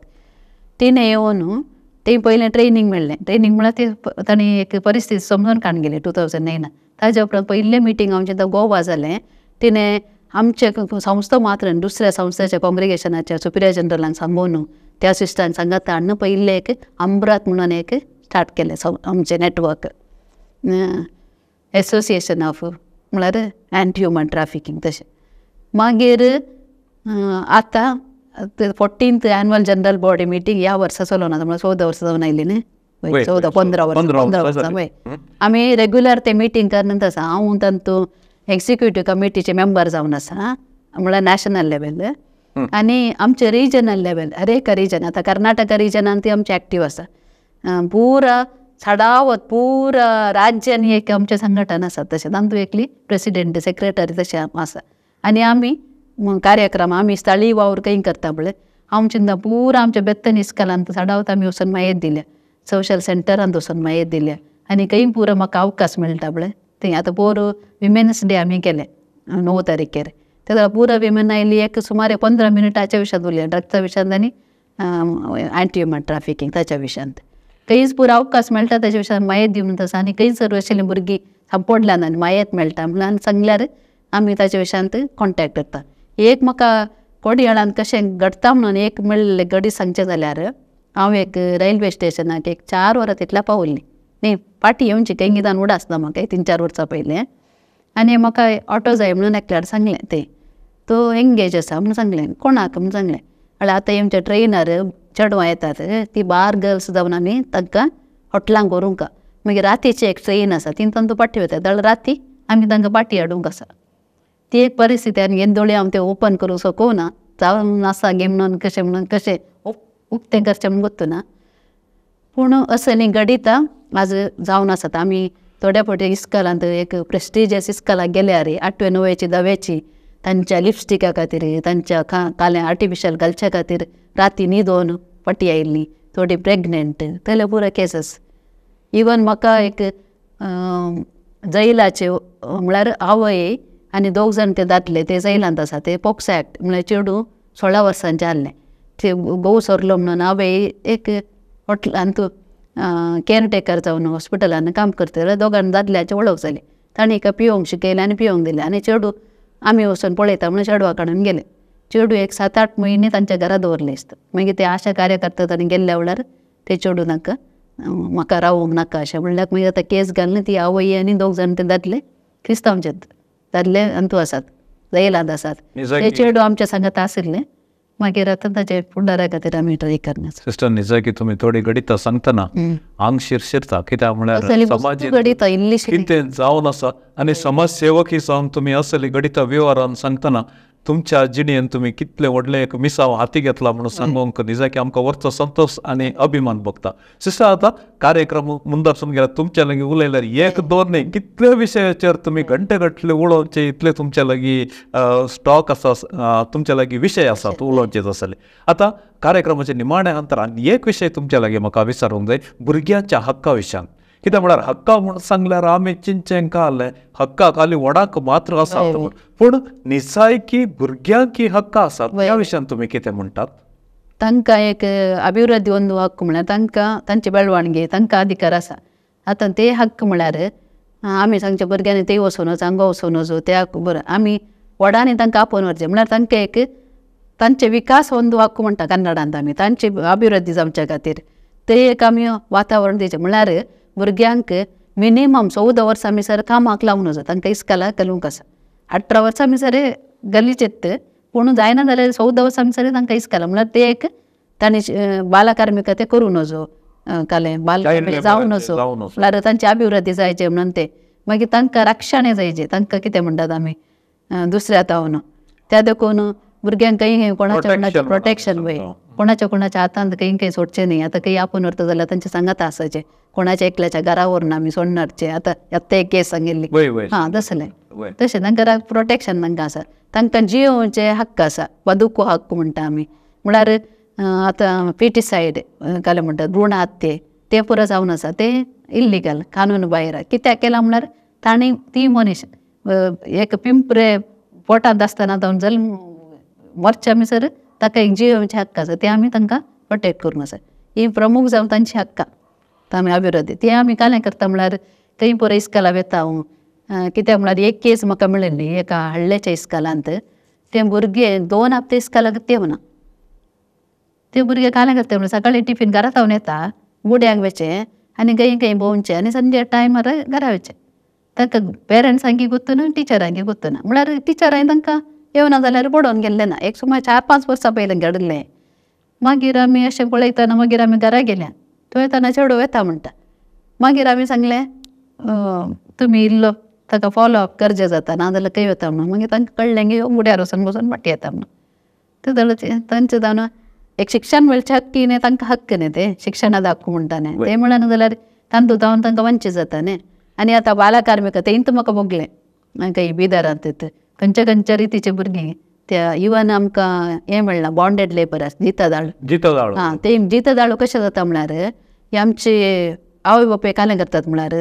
तिणें येवन तें पयलें ट्रेनींग मेळ्ळें, ट्रेनींग म्हळ्यार ते तांणी एक परिस्थिती समजून काडून गेली 2009. ताज्या उपरांत पयलें मिटींग आमचें आतां गोवा जालें, तिणें आमचे संस्था मात्र न्हय दुसऱ्या संस्थेच्या कॉंग्रिगेशनाच्या सुपिरियर जनरलांक सांगून त्या सिस्टरांक सांगाता हाडून पयलें एक अम्ब्रात म्हणून एक स्टार्ट केलें आमचें नेटवर्क एसोसिएशन ऑफ म्हळ्यार एंटी ह्युमन ट्राफिकींग तशें. मागीर आतां 14th annual general body meeting ह्या वर्सा चलोवन आसा, म्हळ्यार 14 वर्सां जावन आयली न्ही, 14 15 वर्सां 15 वर्सां वय. आमी रेगुलर ते मिटींग करत आसा. हांव तातूंत एक्झिक्युटीव कमिटीचे मेंबर जावन आसा, म्हळ्यार नॅशनल लेवल आनी आमचे रिजनल लेवल हर एका रिजन, आतां कर्नाटका रिजनान ती आमची एक्टीव आसा, पुरा साडावत पुरा राज्यांनी एक आमचें संघटन आसा तशें तातूंत एकली प्रेसिडेंट सेक्रेटरी तशें आसा. आनी आमी कार्यक्रम आमी स्थळीय वावर खंय करता पळय, हांव चिंता पुरा आमच्या बेत्तन इस्कलांत साडावत आमी वचून मागीर दिल्या, सोशल सेंटरांत वचून मागीर दिल्या, आनी खंय पुरो म्हाका अवकाश मेळटा पळय थंय. आतां पोर विमेन्स डे आमी केले 9 तारखेर तेका पुरा विमेन आयली एक सुमारे 15 मिनटाच्या विशयांत उरली ड्रग्सा विशयांत आनी अँटी ह्युमन ट्राफिकींग ताच्या विशयांत खंयच पुरो अवकाश मेळटा ताच्या विशयांत मायत दिवन तसो आनी खंय सर आशिल्लीं भुरगीं सांपडल्यान आनी मायत मेळटा म्हणून सांगल्यार आमी ताच्या विशयांत कॉन्टेक्ट करता. एक म्हाका कोडयाळान कशें घडटा म्हणून एक मेळिल्लें घडी सांगचें जाल्यार हांव एक रेल्वे स्टेशनाक एक 4 वरां तितल्या पावल्लीं न्ही फाटीं येवची खंय गिदान उडासना म्हाका 3-4 वर्सां पयलें आनी म्हाका ऑटो जाय म्हणून एकल्यार सांगलें ते तो एंगेज आसा म्हणून सांगलें कोणाक म्हणून सांगलें म्हळ्यार आतां आमच्या ट्रेनार चेडवां येतात ती बार गर्ल्स जावन आमी तांकां हॉटलांक व्हरूंक मागीर रातीची एक ट्रेन आसा ती तांकां पाटी वता जाल्यार राती आमी तांकां पाटी हाडूंक आसा. ती एक परिस्थिती आनी येदोळी हांव तें ओपन करूंक शकना जावन आसा गे म्हणून कशें म्हणून कशें उक्तें करचें म्हणून गोत्तू ना पूण असलीं घडितां आज जावन आसात. आमी थोड्या फावटी इस्कॉलांत एक प्रेस्टिजियस इस्कॉलाक गेल्यार 8वे 9वेची 10वेची तांच्या लिपस्टिका खातीर तांच्या काल्या आर्टिफिशियल घालच्या खातीर राती न्हिदोन फाटी आयिल्लीं थोडी प्रेग्नंट तसले पुरो केसीस. इवन म्हाका एक जैलाचे म्हळ्यार आवय आनी 2 जाण ते दादले ते जैलांत आसा ते पॉक्सो एक्ट म्हळ्यार चेडूं 16 वर्सांचें आहलें ते घोव सोरलो म्हणून आवय एक हॉटलांत केअरटेकर जावन हॉस्पिटलान काम करता जाल्यार दोगां दादल्याची वळख जाली ताणें एका पिवंक शिकयलें आनी पिवंक दिलें आनी चेडूं आमी वचून पळयता म्हणून चेडवाक हाडून गेले. चेडूं एक 7-8 म्हयने तांच्या घरा दवरलें दिसता. मागीर ते आशा कार्यकर्ता तांणी गेल्ल्या वेळार ते चेडूं तांकां म्हाका रावूंक नाका अशें म्हणल्यार मागीर आतां केस घालून ती आवय आनी 2 जाण ते दादले क्रिस्तांवचे दादले अंतू आसात जैलांत आसात ते चेडूं आमच्या सांगात आशिल्लें. मागीर आतां ताचे फुडारा खातीर आमी ट्राय करना. सिस्टर निजाकी तुमी थोडी घडितां सांगतना आंग शिरशिरता कित्याक म्हळ्यार समाजीत कितें जावन आसा आनी समाज सेवकी जावन तुमी असली घडितां विवरान सांगतना तुमच्या जिणेन तुमी कितले व्हडलें एक मिसांव हाती घेतला म्हणून सांगूंक निजाकी आमकां व्हडचो संतोश आनी अभिमान भोगता. सिस्टर आतां कार्यक्रम मुंदारसून गेला तुमच्या लागीं उलयल्यार 1-2 न्ही कितले विशयाचेर तुमी घंटे घटले उलोवचे इतले तुमच्या लागीं स्टॉक आसा तुमच्या लागीं विशय आसात उलोवचे आसले. आतां कार्यक्रमाचे निमाण्या अंतर आनी एक विशय तुमच्या लागीं म्हाका विचारूंक जाय भुरग्यांच्या हक्का विशयान. कित्याक म्हळ्यार हक्का म्हूण सांगल्यार आमी चिंचें काडलें हक्का खाली व्हडांक मात्र आसात पूण निजायकी भुरग्यांकी हक्क आसात ह्या विशयान तुमी कितें म्हणटात? तांकां एक अभिवृद्धी अंदू हक्क म्हळ्यार तांकां तांची बेळवाणगी तांकां अधिकार आसा. आतां ते हक्क म्हळ्यार आमी सांगच्या भुरग्यांनी ते वचून वच हांगा वचून वचूं त्या बरें आमी व्हडांनी तांकां आपोवन व्हरचें म्हळ्यार तांकां एक तांचे विकास अंदू हक्क म्हणटा कन्नडांत आमी तांची अभिवृद्धी जावच्या खातीर ते एक आमी वातावरण दिवचें म्हळ्यार भुरग्यांक मिनिमम 14 वर्सां मिसर कामाक लावून वचो तांकां इस्कॉलाक घालूंक आसा. 18 वर्सां मिसर गलीचेत पूण जायना जाल्यार 14 वर्सां मिसर तांकां इस्कॉलाक म्हळ्यार ते एक तांणी बालकार्मिक ते करूं नजो कालें बालकार्मिक जावं नजो म्हळ्यार तांची अभिवृद्धी जायची म्हणून ते मागीर तांकां रक्षणें जायचें तांकां कितें म्हणटात आमी दुसऱ्या तावन त्या देखून भुरग्यांक खंय कोणाच्या कोणाचें प्रोटेक्शन वय कोणाच्या कोणाच्या हातांत खंय खंय सोडचें न्ही. आतां खंय आपूण व्हरता जाल्यार तांचे सांगात आसाचें कोणाच्या एकल्याच्या घरा व्हरून आमी सोडणारचें. आतां आतां एक केस सांगिल्ली हां तसलें तशें तांकां प्रोटेक्शन तांकां आसा तांकां जियोवचे हक्क आसा बदुको हक्क म्हणटा आमी म्हळ्यार आतां पिटिसायड कालें म्हणटात भ्रूण हत्ये तें पुरो जावन आसा तें इल्लिगल कानून भायर कित्याक केलां म्हळ्यार तांणी ती मनीस एक पिंपरे पोटांत आसतना जावन जल्म मरच्या मिसर ताका एक जियोवचे हक्क आसा ते आमी तांकां प्रोटेक्ट करूंक आसा. ही प्रमुख जावन तांची हक्कां आमी अभिवृद्धी ती आमी कालें करता म्हळ्यार खंय पुरो इस्कॉलाक वेता हांव कित्याक म्हळ्यार एक केस म्हाका मेळिल्ली एका हाडल्याच्या इस्कॉलांत तें भुरगें 2 हप्ते इस्कॉलाक देवना ते भुरगे कालें करता म्हळ्यार सकाळीं टिफीन घरा जावन येता गुड्यांक वचें आनी खंय खंय भोंवचें आनी संजे टायमार घरा वचें तांकां पेरंट्सांकी गुत्तू ना टिचरांकी गुत्तू ना म्हळ्यार टिचरांनी तांकां येवना जाल्यार पडोवन गेल्लें ना. एक सुमार 4-5 वर्सां पयलीं घडिल्लें. मागीर आमी अशें पळयतना मागीर आमी घरा गेल्या थंय येतना चेडूं वेता म्हणटा मागीर आमी सांगलें तुमी इल्लो ताका फॉलो अप गरजे जाता नाजाल्यार खंय वता म्हणून. मागीर तांकां कळ्ळें की गुड्यार वचून बसून फाटीं येता म्हणून ते जाल्यार तांचें जावन एक शिक्षण मेळचें हक्की न्ही तांकां हक्क न्ही तें शिक्षणा दाखो म्हणटा न्ही तें म्हणलें जाल्यार तांतूं जावन तांकां वंचीत जाता न्ही. आनी आतां बालकार्मिक तेंच म्हाका भोगलें खंय बिदरांत खंयच्या खंयच्या रितीचे भुरगीं त्या इवन आमकां हें मेळ्ळां बॉन्डेड लेबर आसा जिता दाळू हां ते जिता दाळू कशें जाता म्हळ्यार आमचे आवय बापूय कालें करतात म्हळ्यार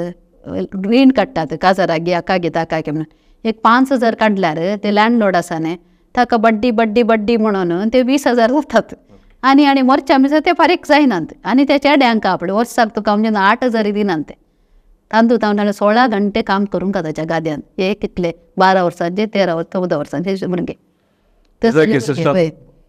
रीण काडटात काजाराक गे हाका गे ताका गे म्हणून एक 5,000 काडल्यार ते लँडलॉर्ड आसा न्ही ताका बड्डी बड्डी बड्डी म्हणून ते 20,000 जातात आनी आनी मोरच्या मिसा ते फारीक जायनात आनी त्या चेड्यांक आपले वर्साक तुका म्हणजे 8,000 दिनात ते तांदूळ तांदूळ 16 घंटे काम करूंक ताच्या गाद्यान हे कितले 12 वर्सांचे 13 वर्सां 14 वर्सांचे भुरगे.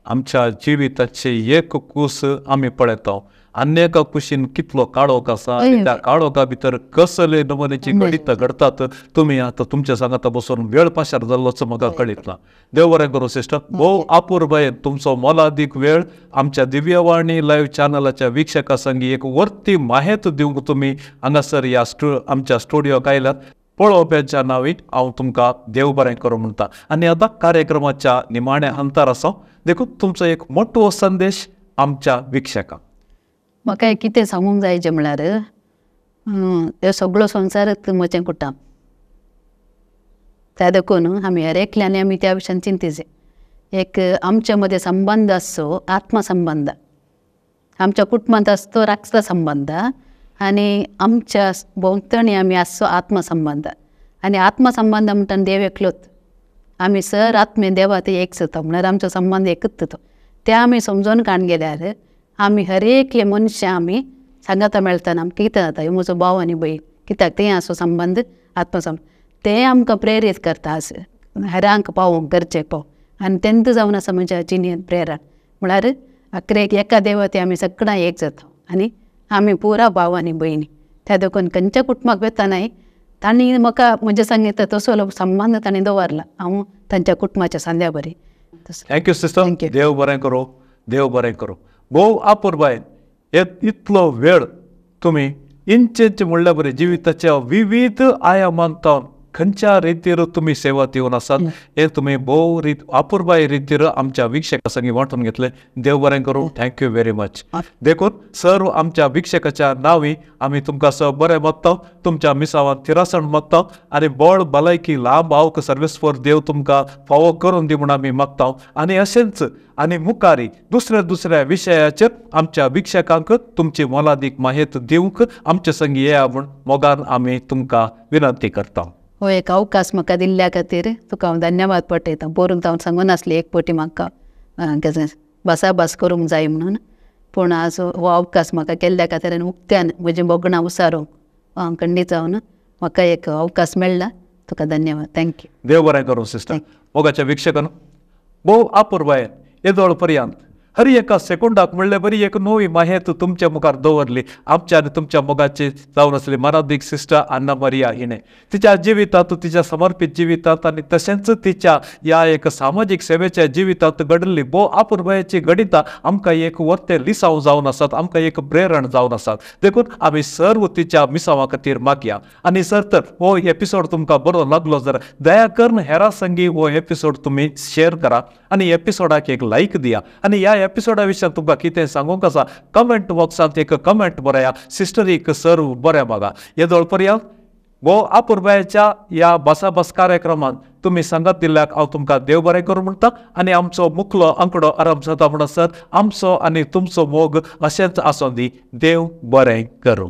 आमच्या जिविताचे एक कूस आमी पळयता आनी एका कुशीन कितलो काळोख आसा त्या काळोखा भितर कसले नमुन्याची घडितां घडतात तुमी आतां तुमच्या सांगाता बसून वेळ पाशार जाल्लोच म्हाका कळितला. देव बरें करूं सिस्टर. भोव अपुरबायेन तुमचो मोलादीक वेळ आमच्या दिव्यवाणी लायव्ह चॅनलाच्या वीक्षका संगी एक वर्ती माहेत दिवंक तुमी हांगासर ह्या आमच्या स्टुडियोक आयल्यात. पळोवप्यांच्या नांवी हांव तुमकां देव बरें करूं म्हणटा. आनी आतां कार्यक्रमाच्या निमाण्या हंतार आसा देखून तुमचो एक मोटो संदेश आमच्या वीक्षकांक. म्हाका कितें सांगूंक जाय जें म्हळ्यार ते सगळो संवसारच म्हजें कुटाम त्या देखून आमी हर एकल्यान आमी त्या विशयान चिंतिचे. एक आमच्या मदें संबंद आसचो आत्मसंबंद, आमच्या कुटुंबांत आसतो राखता संबंद आनी आमच्या भोंवतणी आमी आसचो आत्मसंबंद. आनी आत्मसंबंद म्हणटा देव एकलोच, आमी सर आत्मे देवा ते एक जाता म्हळ्यार आमचो संबंद एकच तो. ते आमी समजून काण गेल्यार आमी हर एकले मनशां आमी सांगाता मेळतना आमकां कितें जाता ह्यो म्हजो भाव आनी भयण कित्याक तें आसो संबंद आत्मसंबंद तें आमकां प्रेरीत करता अशें हेरांक पावोवंक गरजेक पावोवंक. आनी तेंत जावन आसा म्हज्या जिणेंत प्रेरणा म्हळ्यार अकरेक एका देवा ते आमी सगळ्यां एक जाता आनी आमी पुरा भाव आनी भयणी. त्या देखून खंयच्या कुटुंबाक वतानाय तांणी म्हाका म्हज्या सांगितलं तसो संबंद तांणी दवरला हांव तांच्या कुटुंबाच्या सांद्या बरी. Thank you sister. देव बरें करूं, देव बरें करूं. भोव अपुरबायेन इतलो वेळ तुमी इंच इंच म्हणल्या बरें जिविताच्या विविध आयामांत खंयच्या रितीर तुमी सेवा दिवन आसात हे तुमी भोव रीत अपुरबाय रितीर आमच्या वीक्षका संगी वांटून घेतले. देव बरें करूं. Thank you very much. देखून सर्व आमच्या वीक्षकाच्या नांवी आमी तुमकां स बरें मागता, तुमच्या मिसावान थिरासण मागता आनी बळ भलायकी लांब आवक सर्वेस्पर देव तुमकां फावो करून दी म्हूण आमी मागता. आनी अशेंच आनी मुखारी दुसऱ्या दुसऱ्या विशयाचेर आमच्या वीक्षकांक तुमची मोलादीक माहिती दिवंक आमचे संगी येया म्हूण मोगान आमी तुमकां विनंती करता. हो एक अवकाश म्हाका दिल्ल्या खातीर तुका हांव धन्यवाद पटयता. बरोवन हांव सांगून आसलें एक पटी म्हाका भासाभास करूंक जाय म्हणून, पूण आज हो अवकाश म्हाका केल्ल्या खातीर आनी उक्त्यान म्हजी भोगणां उसारूंक हांव खंडीत जावन म्हाका एक अवकाश मेळ्ळा तुका धन्यवाद. Thank you. देव बरें करूं सिस्टर. मोगाच्या वीक्षकान भोव अपुरबायेन येदोळ पर्यंत हर एका सेकंडाक म्हणल्यार बरी एक नवी माहेत तुमच्या मुखार दवरली आमच्या आनी तुमच्या मोगाची जावन आसली मनादीक सिस्टर अन्ना मरिया हिणें. तिच्या जिवितांत तिच्या समर्पीत जिवितांत आनी तशेंच तिच्या ह्या एक सामाजीक सेवेच्या जिवितांत घडिल्ली भोव अपुरबायेची घडितां आमकां एक वर्ते लिसांव जावन आसात, आमकां एक प्रेरण जावन आसात. देखून आमी सर्व तिच्या मिसांवा खातीर मागया. आनी सर तर हो एपिसोड तुमकां बरो लागलो जर दया करून हेरां संगी हो एपिसोड तुमी शेर करा आनी एपिसोडाक एक लायक दिया. आनी ह्या एपिसोडा विशयान तुमकां कितें सांगूंक आसा कमेंट बॉक्सांत एक कमेंट बरया. सिस्टरीक सर्व बरें मागा. येदोळ पर्यंत भोव अपुरबायेच्या ह्या भासाभास कार्यक्रमांत तुमी सांगत दिल्ल्याक हांव तुमकां देव बरें करूं म्हणटा. आनी आमचो मुखलो आंकडो आरंभ जाता म्हणसर आमचो आनी तुमचो मोग अशेंच आसूं दी. देव बरें करूं.